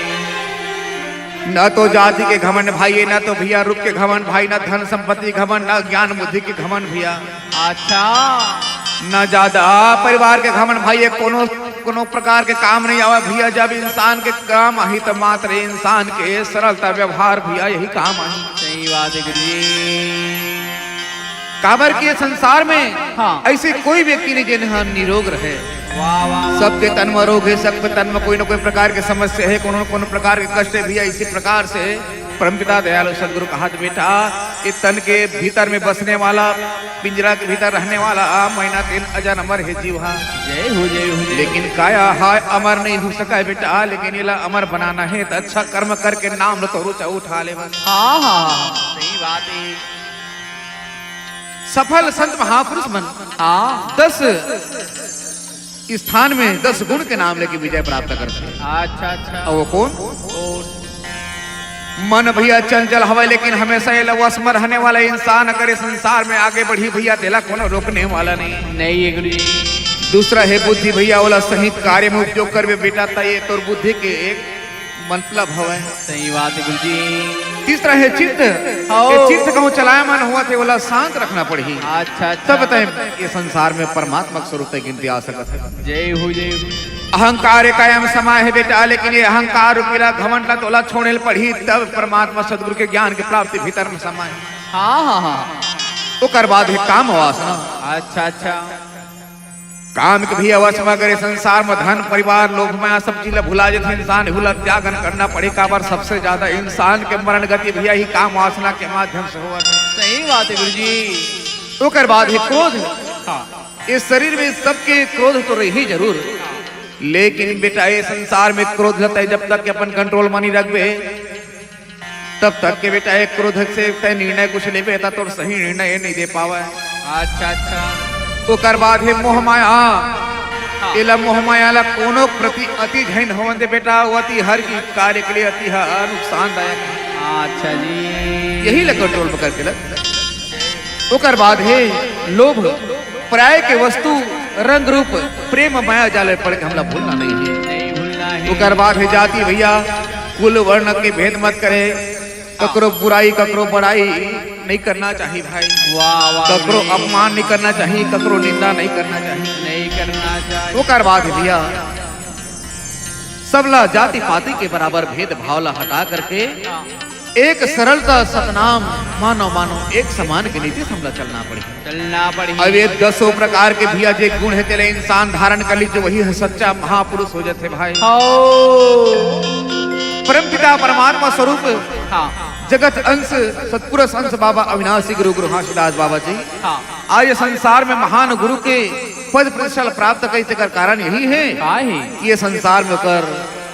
न तो जाति के घमंड भाई, न तो भैया रूप के घमंड भाई, न धन संपत्ति घमंड, न ज्ञान बुद्धि के घमंड भैया। अच्छा। न ज्यादा परिवार के घमंड भाई, ये कोनो, कोनो प्रकार के काम नहीं आवे भैया। जब इंसान के काम आही, तो मात्र इंसान के सरलता व्यवहार भैया, यही काम आही। सही बात है गुरुजी। काबर के संसार में हाँ। ऐसे कोई व्यक्ति नहीं जेन ह निरोग रहे। वाह, वाह। सबके तन म रोग हे, सबके तन म कोई न कोई प्रकार के समस्या हे, कोनो न कोनो प्रकार के कष्ट हे भैया। इसी प्रकार से परमपिता दयालु सदगुरु कहा, बेटा, ये तन के भीतर में बसने वाला, पिंजरा के भीतर रहने वाला, आ, मैना तेन अजर अमर हे जीव हा। जय हो, जय हो, जय हो। लेकिन काया हाय अमर नहीं हो सका है बेटा, लेकिन एला अमर बनाना है तो अच्छा कर्म करके नाम लो तो ऊंचा उठा ले बस। हाँ, हाँ, हाँ, सही बात है। सफल संत महापुरुष मन हाँ। दस स्थान में दस गुण के नाम लेके विजय प्राप्त करते हैं। अच्छा, अच्छा। और वो कौन? कौन? मन भैया चंचल हवय, लेकिन हमेशा ये वश में रहने वाला इंसान अगर इस संसार में आगे बढ़ी भैया, तेला कोनो रोकने वाला नहीं। नहीं है गुरुजी। दूसरा है बुद्धि भैया, ओला सही कार्य में उपयोग करबे बेटा, त ये तोर बुद्धि के एक मतलब हवय। सही बात है गुरुजी। तीसरा है चित्त। हाँ। ये चित्त कहूँ चलायमान हुआ थे, ओला शांत रखना पड़ही। अच्छा, अच्छा। तब तय ये संसार में परमात्मा के स्वरूप तय गिनती आ सकत है। जय हो, जय हो। अहंकार कायम समाय है बेटा, लेकिन ये अहंकार रूपी ला घमंड ला तोला छोड़े ल पड़ही, तब परमात्मा सदगुरु के ज्ञान के प्राप्ति भीतर में समाय है। हाँ, हाँ, हाँ। ओकर बाद है काम वासना। अच्छा, अच्छा। काम के भी अवश्य में अगर ये संसार में धन, परिवार, लोभ, माया, सब चीज ला भुला जाथे इंसान, एहू ला त्यागन करना पड़े। काबर सबसे ज्यादा इंसान के मरण गति भैया ही काम वासना के माध्यम से होवत है। सही बात है गुरुजी। ओकर बाद ही क्रोध। हाँ। इस शरीर में सबके क्रोध तो रही जरूर, लेकिन बेटा ये संसार में क्रोध ला तय जब तक के अपन कंट्रोल में नहीं रखबे, तब तक के बेटा, एक क्रोध से तय निर्णय कुछ लेबे, त तोर सही निर्णय ये नहीं दे पावे। अच्छा, अच्छा। ओकर बाद हे मोह माया। हाँ। एला मोह माया ला कोनो प्रति अति झन होवन दे बेटा, वो अति हर की कार्य के लिए अति ह नुकसानदायक है। अच्छा जी। यही ला कंट्रोल पकड़ के लग। ओकर बाद हे लोभ, पर्याय के वस्तु, रंग रूप, प्रेम माया जाल में पड़ के हमला भूलना नहीं है। नहीं भूलना है। ओकर बाद हे जाति भैया, कुल वर्ण के भेद मत करे, ककरो बुराई, ककरो बड़ाई नहीं करना चाहिए भाई। वाह, वाह, ककरो गुरुजी। अपमान नहीं करना चाहिए, ककरो निंदा नहीं करना चाहिए। नहीं करना चाहिए। ओकर बाद भैया, सबला जाति पाति के बराबर भेदभाव ला हटा करके एक सरलता, सतनाम, मानव मानव एक समान के नीति से हमला चलना पड़ही। चलना पड़ही। अब ये दसों प्रकार के भैया जे गुण है, तेला इंसान धारण कर लीजिए, वही है सच्चा महापुरुष हो जाते भाई। हो। परमपिता परमात्मा स्वरूप हाँ। जगत अंश सतपुरुष अंश बाबा अविनाशी गुरु गुरु घासीदास बाबा जी हाँ। आज ये संसार में महान गुरु के पद प्रतिष्ठा प्राप्त कई, तेकर कारण यही है का है? कि ये संसार में ओकर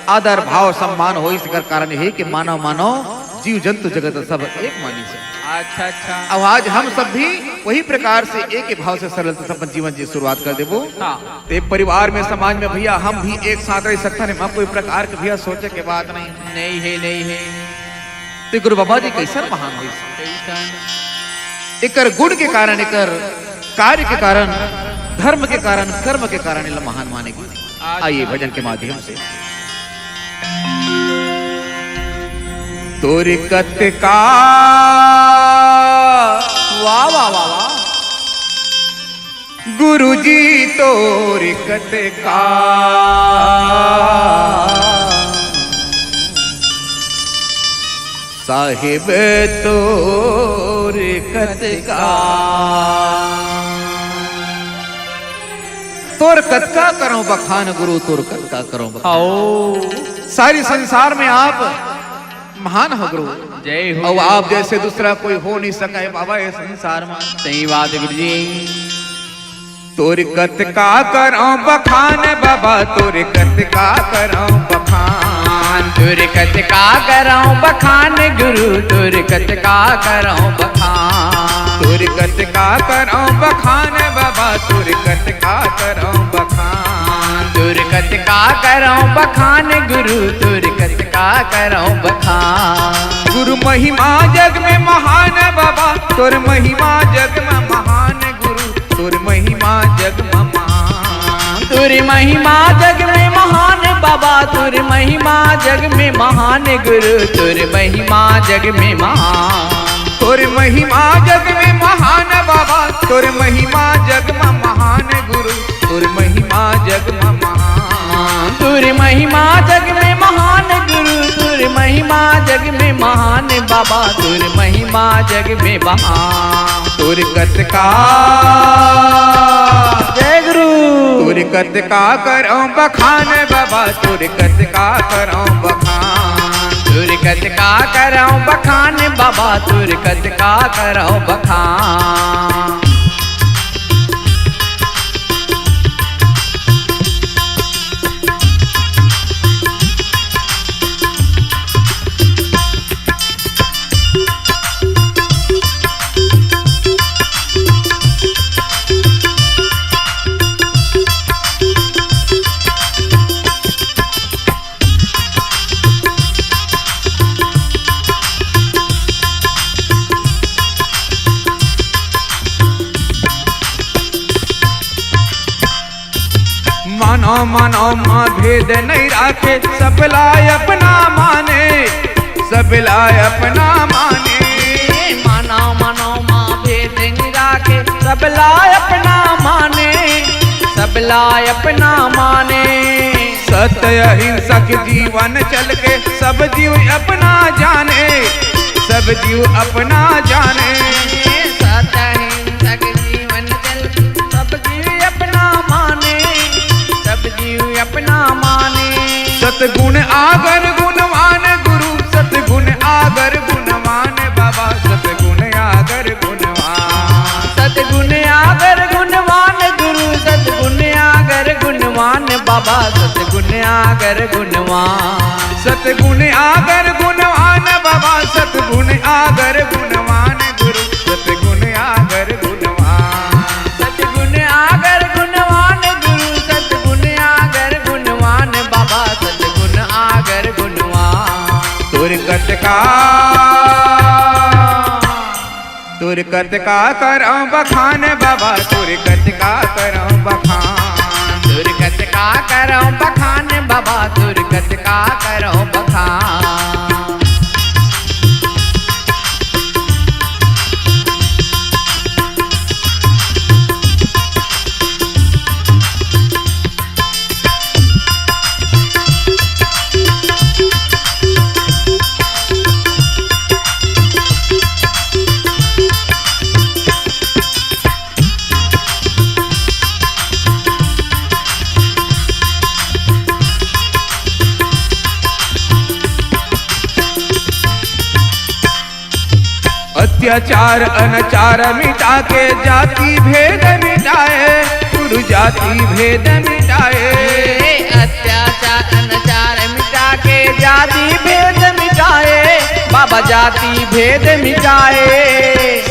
आदर भाव सम्मान होइस, तेकर कारण यही कि मानव मानव जीव जंतु जगत सब एक मानिस हे। अच्छा, अच्छा। अब आज हम सब भी वही प्रकार से एक ही भाव से सरलता से अपन जीवन जी शुरुआत कर देबो। हाँ। ते परिवार में, समाज में भैया हम भी एक साथ रह सकते हैं, वहाँ कोई प्रकार के भैया सोचे के बात नहीं। नहीं है, नहीं है। ते गुरु बाबा जी कैसन महान होइस? कैसन? एकर गुण के कारण, एकर कार्य के कारण, धर्म के कारण, कर्म के कारण एला महान माने गे। अच्छा। आइए भजन के माध्यम से। तोर कतका वाह, वाह, वाह, वाह। गुरुजी तोर कतका, साहेब तोर कतका। तोर कतका करौं बखान गुरु, तोर कतका करौं बखान। आओ। सारी संसार में आप महान हो गुरु। जय हो। और आप जैसे दूसरा कोई हो नहीं सका है बाबा ये संसार में। सही बात है गुरु जी। तोर कतका करौं बखान बाबा, तोर कतका करौं बखान। तोर कतका करौं बखान गुरु, तोर कतका करौं बखान। तोर कतका करौं बखान बाबा, तोर कतका करौं बखान। तोर कतका करौं बखान गुरु, तोर कतका करौं बखान। गुरु महिमा जग में महान बाबा, तोर महिमा जग में महान गुरु, तोर महिमा जग में महान। तोर महिमा जग में महान बाबा, तोर महिमा जग में महान गुरु, तोर महिमा जग में महान। तोर महिमा जग में महान बाबा, तोर महिमा जग में महान गुरु, तोर महिमा जग में महान। तोर महिमा जग में महान गुरु, तोर महिमा जग में महान बाबा, तोर महिमा जग में महान। तोर कतका, जय गुरु। तोर कतका करौं बखान बाबा, तोर कतका करौं बखान। तोर कतका करौं बखान बाबा, तोर कतका करौं बखान। मानव मानव मा भेद नइ राखे, सबला अपना माने, सबला अपना माने। मानव मानव मा भेद नइ राखे, सबला अपना माने, सबला अपना माने। सत्य अहिंसक जीवन चल के, सब जीव अपना जाने, सब जीव अपना जाने। सत्य अहिंसक जीवन चल के, सब जीव अपना माने, सब जीव अपना माने। सतगुण आगर गुणवान गुरु, सतगुण आगर गुणवान बाबा, सतगुण आगर गुणवान। सतगुण आगर गुणवान गुरु, सतगुण आगर गुणवान बाबा, सतगुण आगर गुणवान। सतगुण आगर गुणवान बाबा, सतगुण आगर गुणवान गुरु, सतगुण आगर गुणवान। सतगुण आगर गुणवान गुरु, सतगुण आगर गुणवान बाबा, सतगुण आगर गुणवान। तोर कतका, तोर कतका करौं बखान बाबा, तोर कतका करौं बखान। तोर कतका करौं बखान बाबा, तोर कतका करौं बखान। अत्याचार अनाचार मिटा के जाति भेद मिटाए, गुरु जाति भेद मिटाए। अत्याचार अनाचार मिटा के जाति भेद मिटाए, बाबा जाति भेद मिटाए।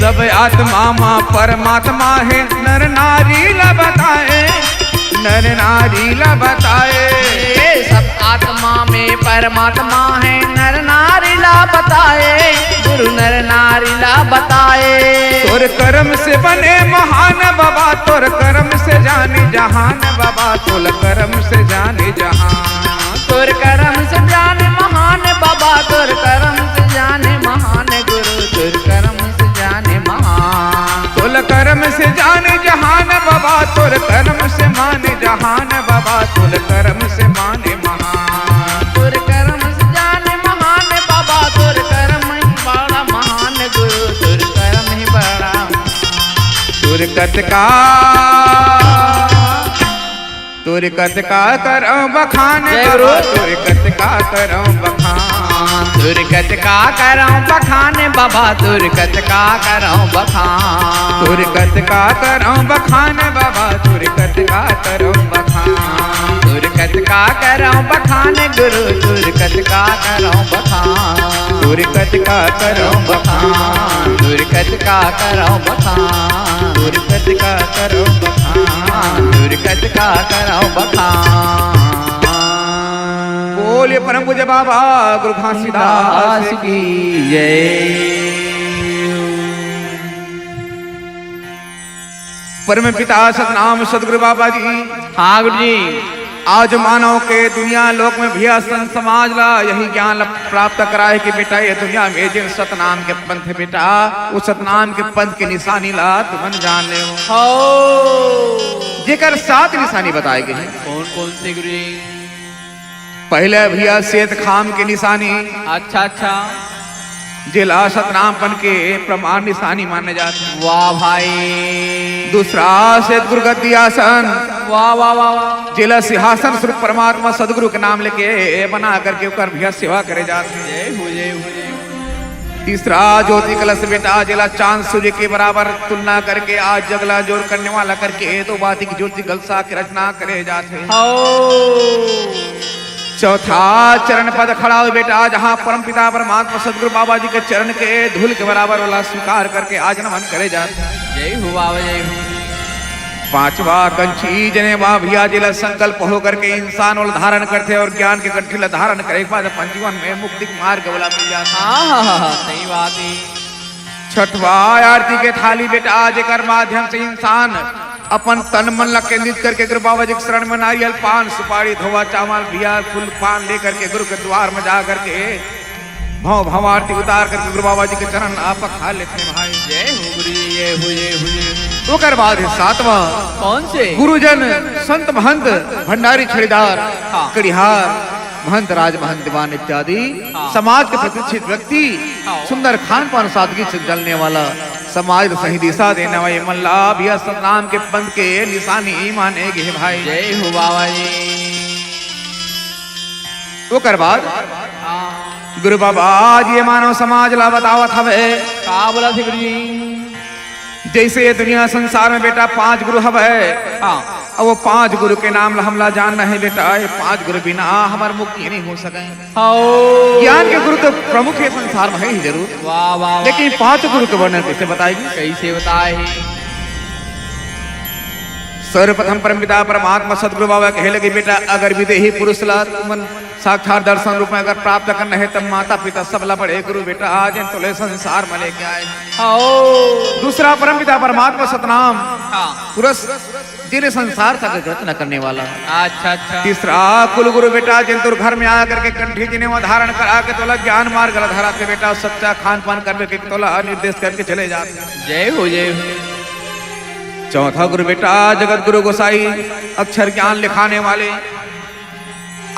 सब आत्मा मा परमात्मा हे, नर नारी ला बताए, नर नारी ला बताए। सब आत्मा में परमात्मा हे, नर नारी ला बताए, गुरु नर नारी ला बताए। तोर करम से बने महान बाबा, तोर करम से जाने जहान बाबा, तोर करम से जाने जहान। तोर करम से जाने महान बाबा, तोर करम से जाने महान गुरु, तोर करम से जाने महान। तोर करम से जाने जहान बाबा, तोर करम से माने जहान बाबा, तोर करम से माने महान। तोर करम से जाने महान बाबा, तोर करम ही बड़ा महान गुरु, तोर करम ही बड़ा। तोर कतका, तोर कतका करौं बखान जय बाबा, गुरु। तोर कतका करौं बखान। तोर कतका करौं बखान बाबा, तोर कतका करौं बखान। तोर कतका करौं बखान बाबा, तोर कतका करौं बखान। तोर कतका करौं बखान गुरु, तोर कतका करौं बखान। तोर कतका करौं बखान, तोर कतका करौं बखान। तोर कतका करौं बखान, तोर कतका करौं बखान। बोलिए परम पूज्य बाबा गुरु घासीदास की जय। परम पिता सतनाम सतगुरु बाबा जी। हाँ गुरु जी। आज मानव के दुनिया लोक में भैया संत समाज ला यही ज्ञान ला प्राप्त कराए कि बेटा ये दुनिया में जिन सतनाम के पंथ बेटा, वो सतनाम के पंथ के निशानी ला तुमन जान ले। हो। जेकर सात निशानी बताए गए हैं। कौन कौन से गुरु जी? पहले भैया सेत खाम के निशानी। अच्छा अच्छा। जेला सतनामपन के प्रमाण निशानी माने जाथे। वाह भाई। दूसरा सेत गुरु गद्दी आसन। वाह वाह वाह वाह। जेला सिंहासन स्वरूप परमात्मा सदगुरु के नाम लेके बना करके ओकर भैया सेवा करे जाथे। जय हो जय हो जय हो। तीसरा ज्योति कलश बेटा, जेला चांद सूर्य के बराबर तुलना करके आज जग ला जोर करने वाला करके दो बाती की ज्योति कलशा के रचना करे जाथे। हो। चौथा चरण पद खड़ा हो बेटा, जहाँ परम पिता परमात्मा सदगुरु बाबा जी के चरण के धूल के बराबर वाला स्वीकार करके आज नमन करे जाथे। जय हो बाबा जय हो। पांचवा कंची जनेवा भैया, जेला संकल्प होकर के इंसान ओला धारण करथे और ज्ञान के कंठी ला धारण करे के बाद अपन जीवन में मुक्ति के मार्ग वाला मिल जाथे। हाँ हाँ हाँ हाँ, सही बात है। छठवा आरती के थाली बेटा, जेकर माध्यम से इंसान अपन तन मन ला केंद्रित करके गुरु बाबा जी के शरण में नारियल, पान, सुपारी, धोवा, चावल, बिया, फूल, पान लेकर के गुरु के द्वार में जा करके भव भव आरती उतार करके गुरु बाबा जी के चरण ला पखार लेथे भाई। जय हो गुरु जी, जय हो, जय हो, जय हो। ओकर बाद है सातवां कौन से? गुरुजन, संत महंत, भंडारी छड़ीदार, हाँ। कड़िहार, महंत राज महंत दीवान इत्यादि हाँ। समाज के प्रतिष्ठित व्यक्ति, हाँ। सुंदर खान पान सादगी से जलने वाला, समाज ला सही दिशा देने वाले मन ला भी सतनाम के पंथ के निशानी माने गे भाई। जय हो बाबा जी। ओकर बाद हाँ। गुरु बाबा आज ये मानव समाज ला बतावत हवे। का बोला थे गुरु जी? जैसे ये दुनिया संसार में बेटा पांच गुरु हवे। हाँ। अब वो पांच गुरु के नाम ला हमला जानना है बेटा, ये पांच गुरु बिना हमर मुक्ति नहीं हो सके। हाँ। ज्ञान के गुरु तो प्रमुख है संसार में है ही जरूर। वाह, वाह, वाह। लेकिन पांच गुरु के वर्णन कैसे बताएगी? कैसे बताए? सर्वप्रथम परमपिता परमात्मा सदगुरु बाबा कहे लगे, बेटा, अगर विदेही पुरुष ला तुमन साक्षात दर्शन रूप में अगर प्राप्त करना है, तब माता पिता सबला बड़े गुरु बेटा, आज इन तोले संसार में लेके आए। हाँ। दूसरा परमपिता परमात्मा सतनाम हाँ। पुरुष, जिन्हें संसार सागर रचना करने वाला। अच्छा, अच्छा। तीसरा कुल गुरु बेटा, जिन तोर घर में आकर के कंठी जिन्हें वो धारण करा के तोला ज्ञान मार्ग ला धरा के बेटा, सच्चा खान पान करवे के तोला निर्देश करके चले जाते। जय हो, जय हो। चौथा गुरु बेटा, जगत गुरु गोसाई, अक्षर ज्ञान लिखाने वाले,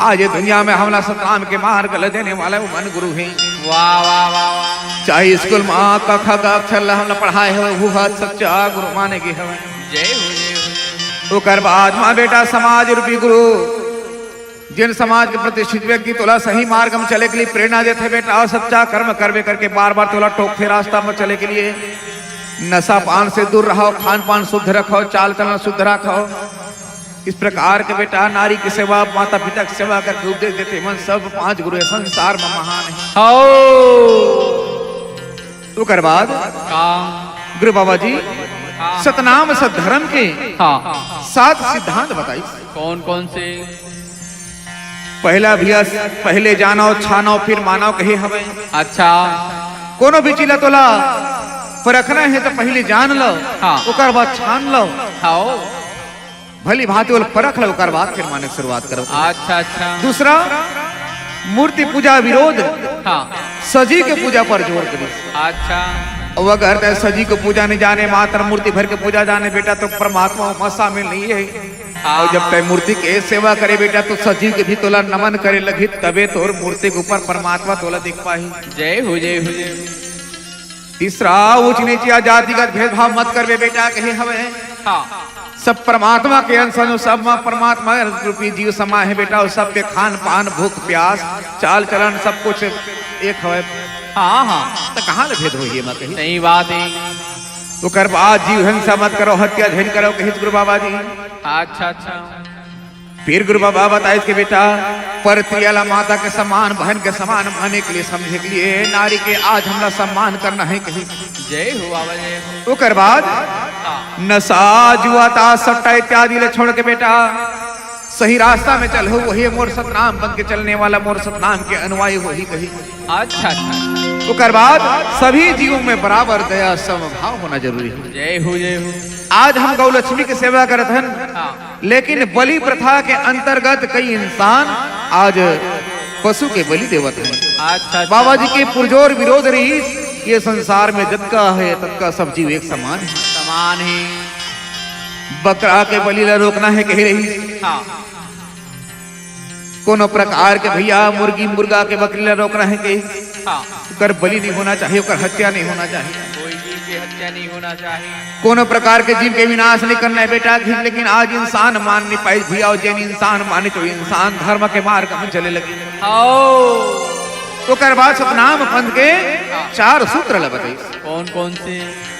आज ये दुनिया में हमला सतनाम के मार्ग ला देने वाला वो मन गुरु है। वाह, वाह, वाह, वाह। चाहे स्कूल में क, ख का अक्षर ला हमला पढ़ाए हवे, वो हा सच्चा गुरु माने गे हवे। जय हो, जय हो। ओकर बाद माँ बेटा समाज रूपी गुरु, जिन समाज के प्रतिष्ठित व्यक्ति तोला सही मार्ग में चले के लिए प्रेरणा देथे बेटा, और सच्चा कर्म करवे करके बार बार तोला टोकथे रास्ता में चले के लिए। नशा पान से दूर रहो, खान पान शुद्ध रखो, चाल चलन शुद्ध रखो। इस प्रकार के बेटा नारी की सेवा, माता पिता की सेवा करके उपदेश देते मन सब पांच गुरु ये संसार में महान है। हाँ। ओकर बाद का? गुरु बाबा जी हाँ। सतनाम सत धर्म के हाँ। सात सिद्धांत बताई। कौन कौन से? पहला भैया, पहले जानो छानो फिर मानो कहे हवे। अच्छा। कोनो भी चीज ला तोला परखना है तो पहले जान लो, हाँ। ओकर बाद छान लो। हाँ। भली भांति ओला परख लो, ओकर बाद फिर माने के शुरुआत करो। अच्छा, अच्छा। दूसरा, मूर्ति पूजा विरोध, हाँ। सजी के पूजा पर जोर करिस। अच्छा। अब अगर तय सजी के पूजा नहीं जाने, मात्र मूर्ति भर के पूजा जाने बेटा, तो परमात्मा में शामिल नहीं है। हाँ। और जब तय मूर्ति के सेवा करे बेटा, तो सजी के भी तोला नमन करे लगी, तबे तोर मूर्ति के ऊपर परमात्मा तोला दिख पाही। जय हो, जय हो, जय हो। तीसरा, ऊंच नीच या जातिगत भेदभाव मत करबे बेटा, कहे हवे। हाँ। सब परमात्मा के अंश अन, सब मा परमात्मा रूपी जीव समाए हे बेटा, अउ सबके खान पान, भूख प्यास, चाल चलन, सब कुछ एक हवय। हाँ, हाँ। त कहाँ ले भेद होही एमा कही? सही बात हे। ओकर बाद जीव हिंसा मत करो, हत्या झन करो, कहिस गुरु बाबा जी। अच्छा, अच्छा। फिर गुरु बाबा बताइस के बेटा, परती ला माता के समान, बहन के समान माने के लिए, समझे के लिए, नारी के आज हमला सम्मान करना हे कही। जय हो बाबा, जय हो। ओकर बाद हाँ। नशा, जुआ, ताश, सट्टा इत्यादि ले छोड़ के बेटा, सही रास्ता में चलहू, वही मोर सतनाम बन के चलने वाला, मोर सतनाम के अनुयायी होही कही। अच्छा, अच्छा। ओकर बाद सभी जीवों में बराबर दया, समभाव होना जरूरी हे। जय हो, जय हो। आज हम गौ लक्ष्मी के सेवा करत हन, हाँ। लेकिन बलि प्रथा के अंतर्गत कई इंसान आज पशु के बलि देवत हे। अच्छा, अच्छा। बाबा जी के पुरजोर विरोध रहिस, ये संसार में जतका हे, ततका सब जीव एक समान हे। समान हे। बकरा के बलि ला रोकना हे, कहे रहिस। हाँ। कोनो प्रकार के भैया मुर्गी मुर्गा के बकरी ला रोकना हे, कहे। हाँ। ओकर बलि नहीं होना चाहिए, ओकर हत्या नहीं होना चाहिए। कोई जीव के हत्या नहीं होना चाहिए। कोनो प्रकार के जीव के विनाश नहीं करना हे बेटा, लेकिन आज इंसान मान नहीं पाइस भैया, अउ जेन इंसान मानिस तो इंसान धर्म के मार्ग में चले लगिस। हाँ। ओकर बाद सतनाम पंथ के हाँ। चार सूत्र ला बताइस। कौन कौन से?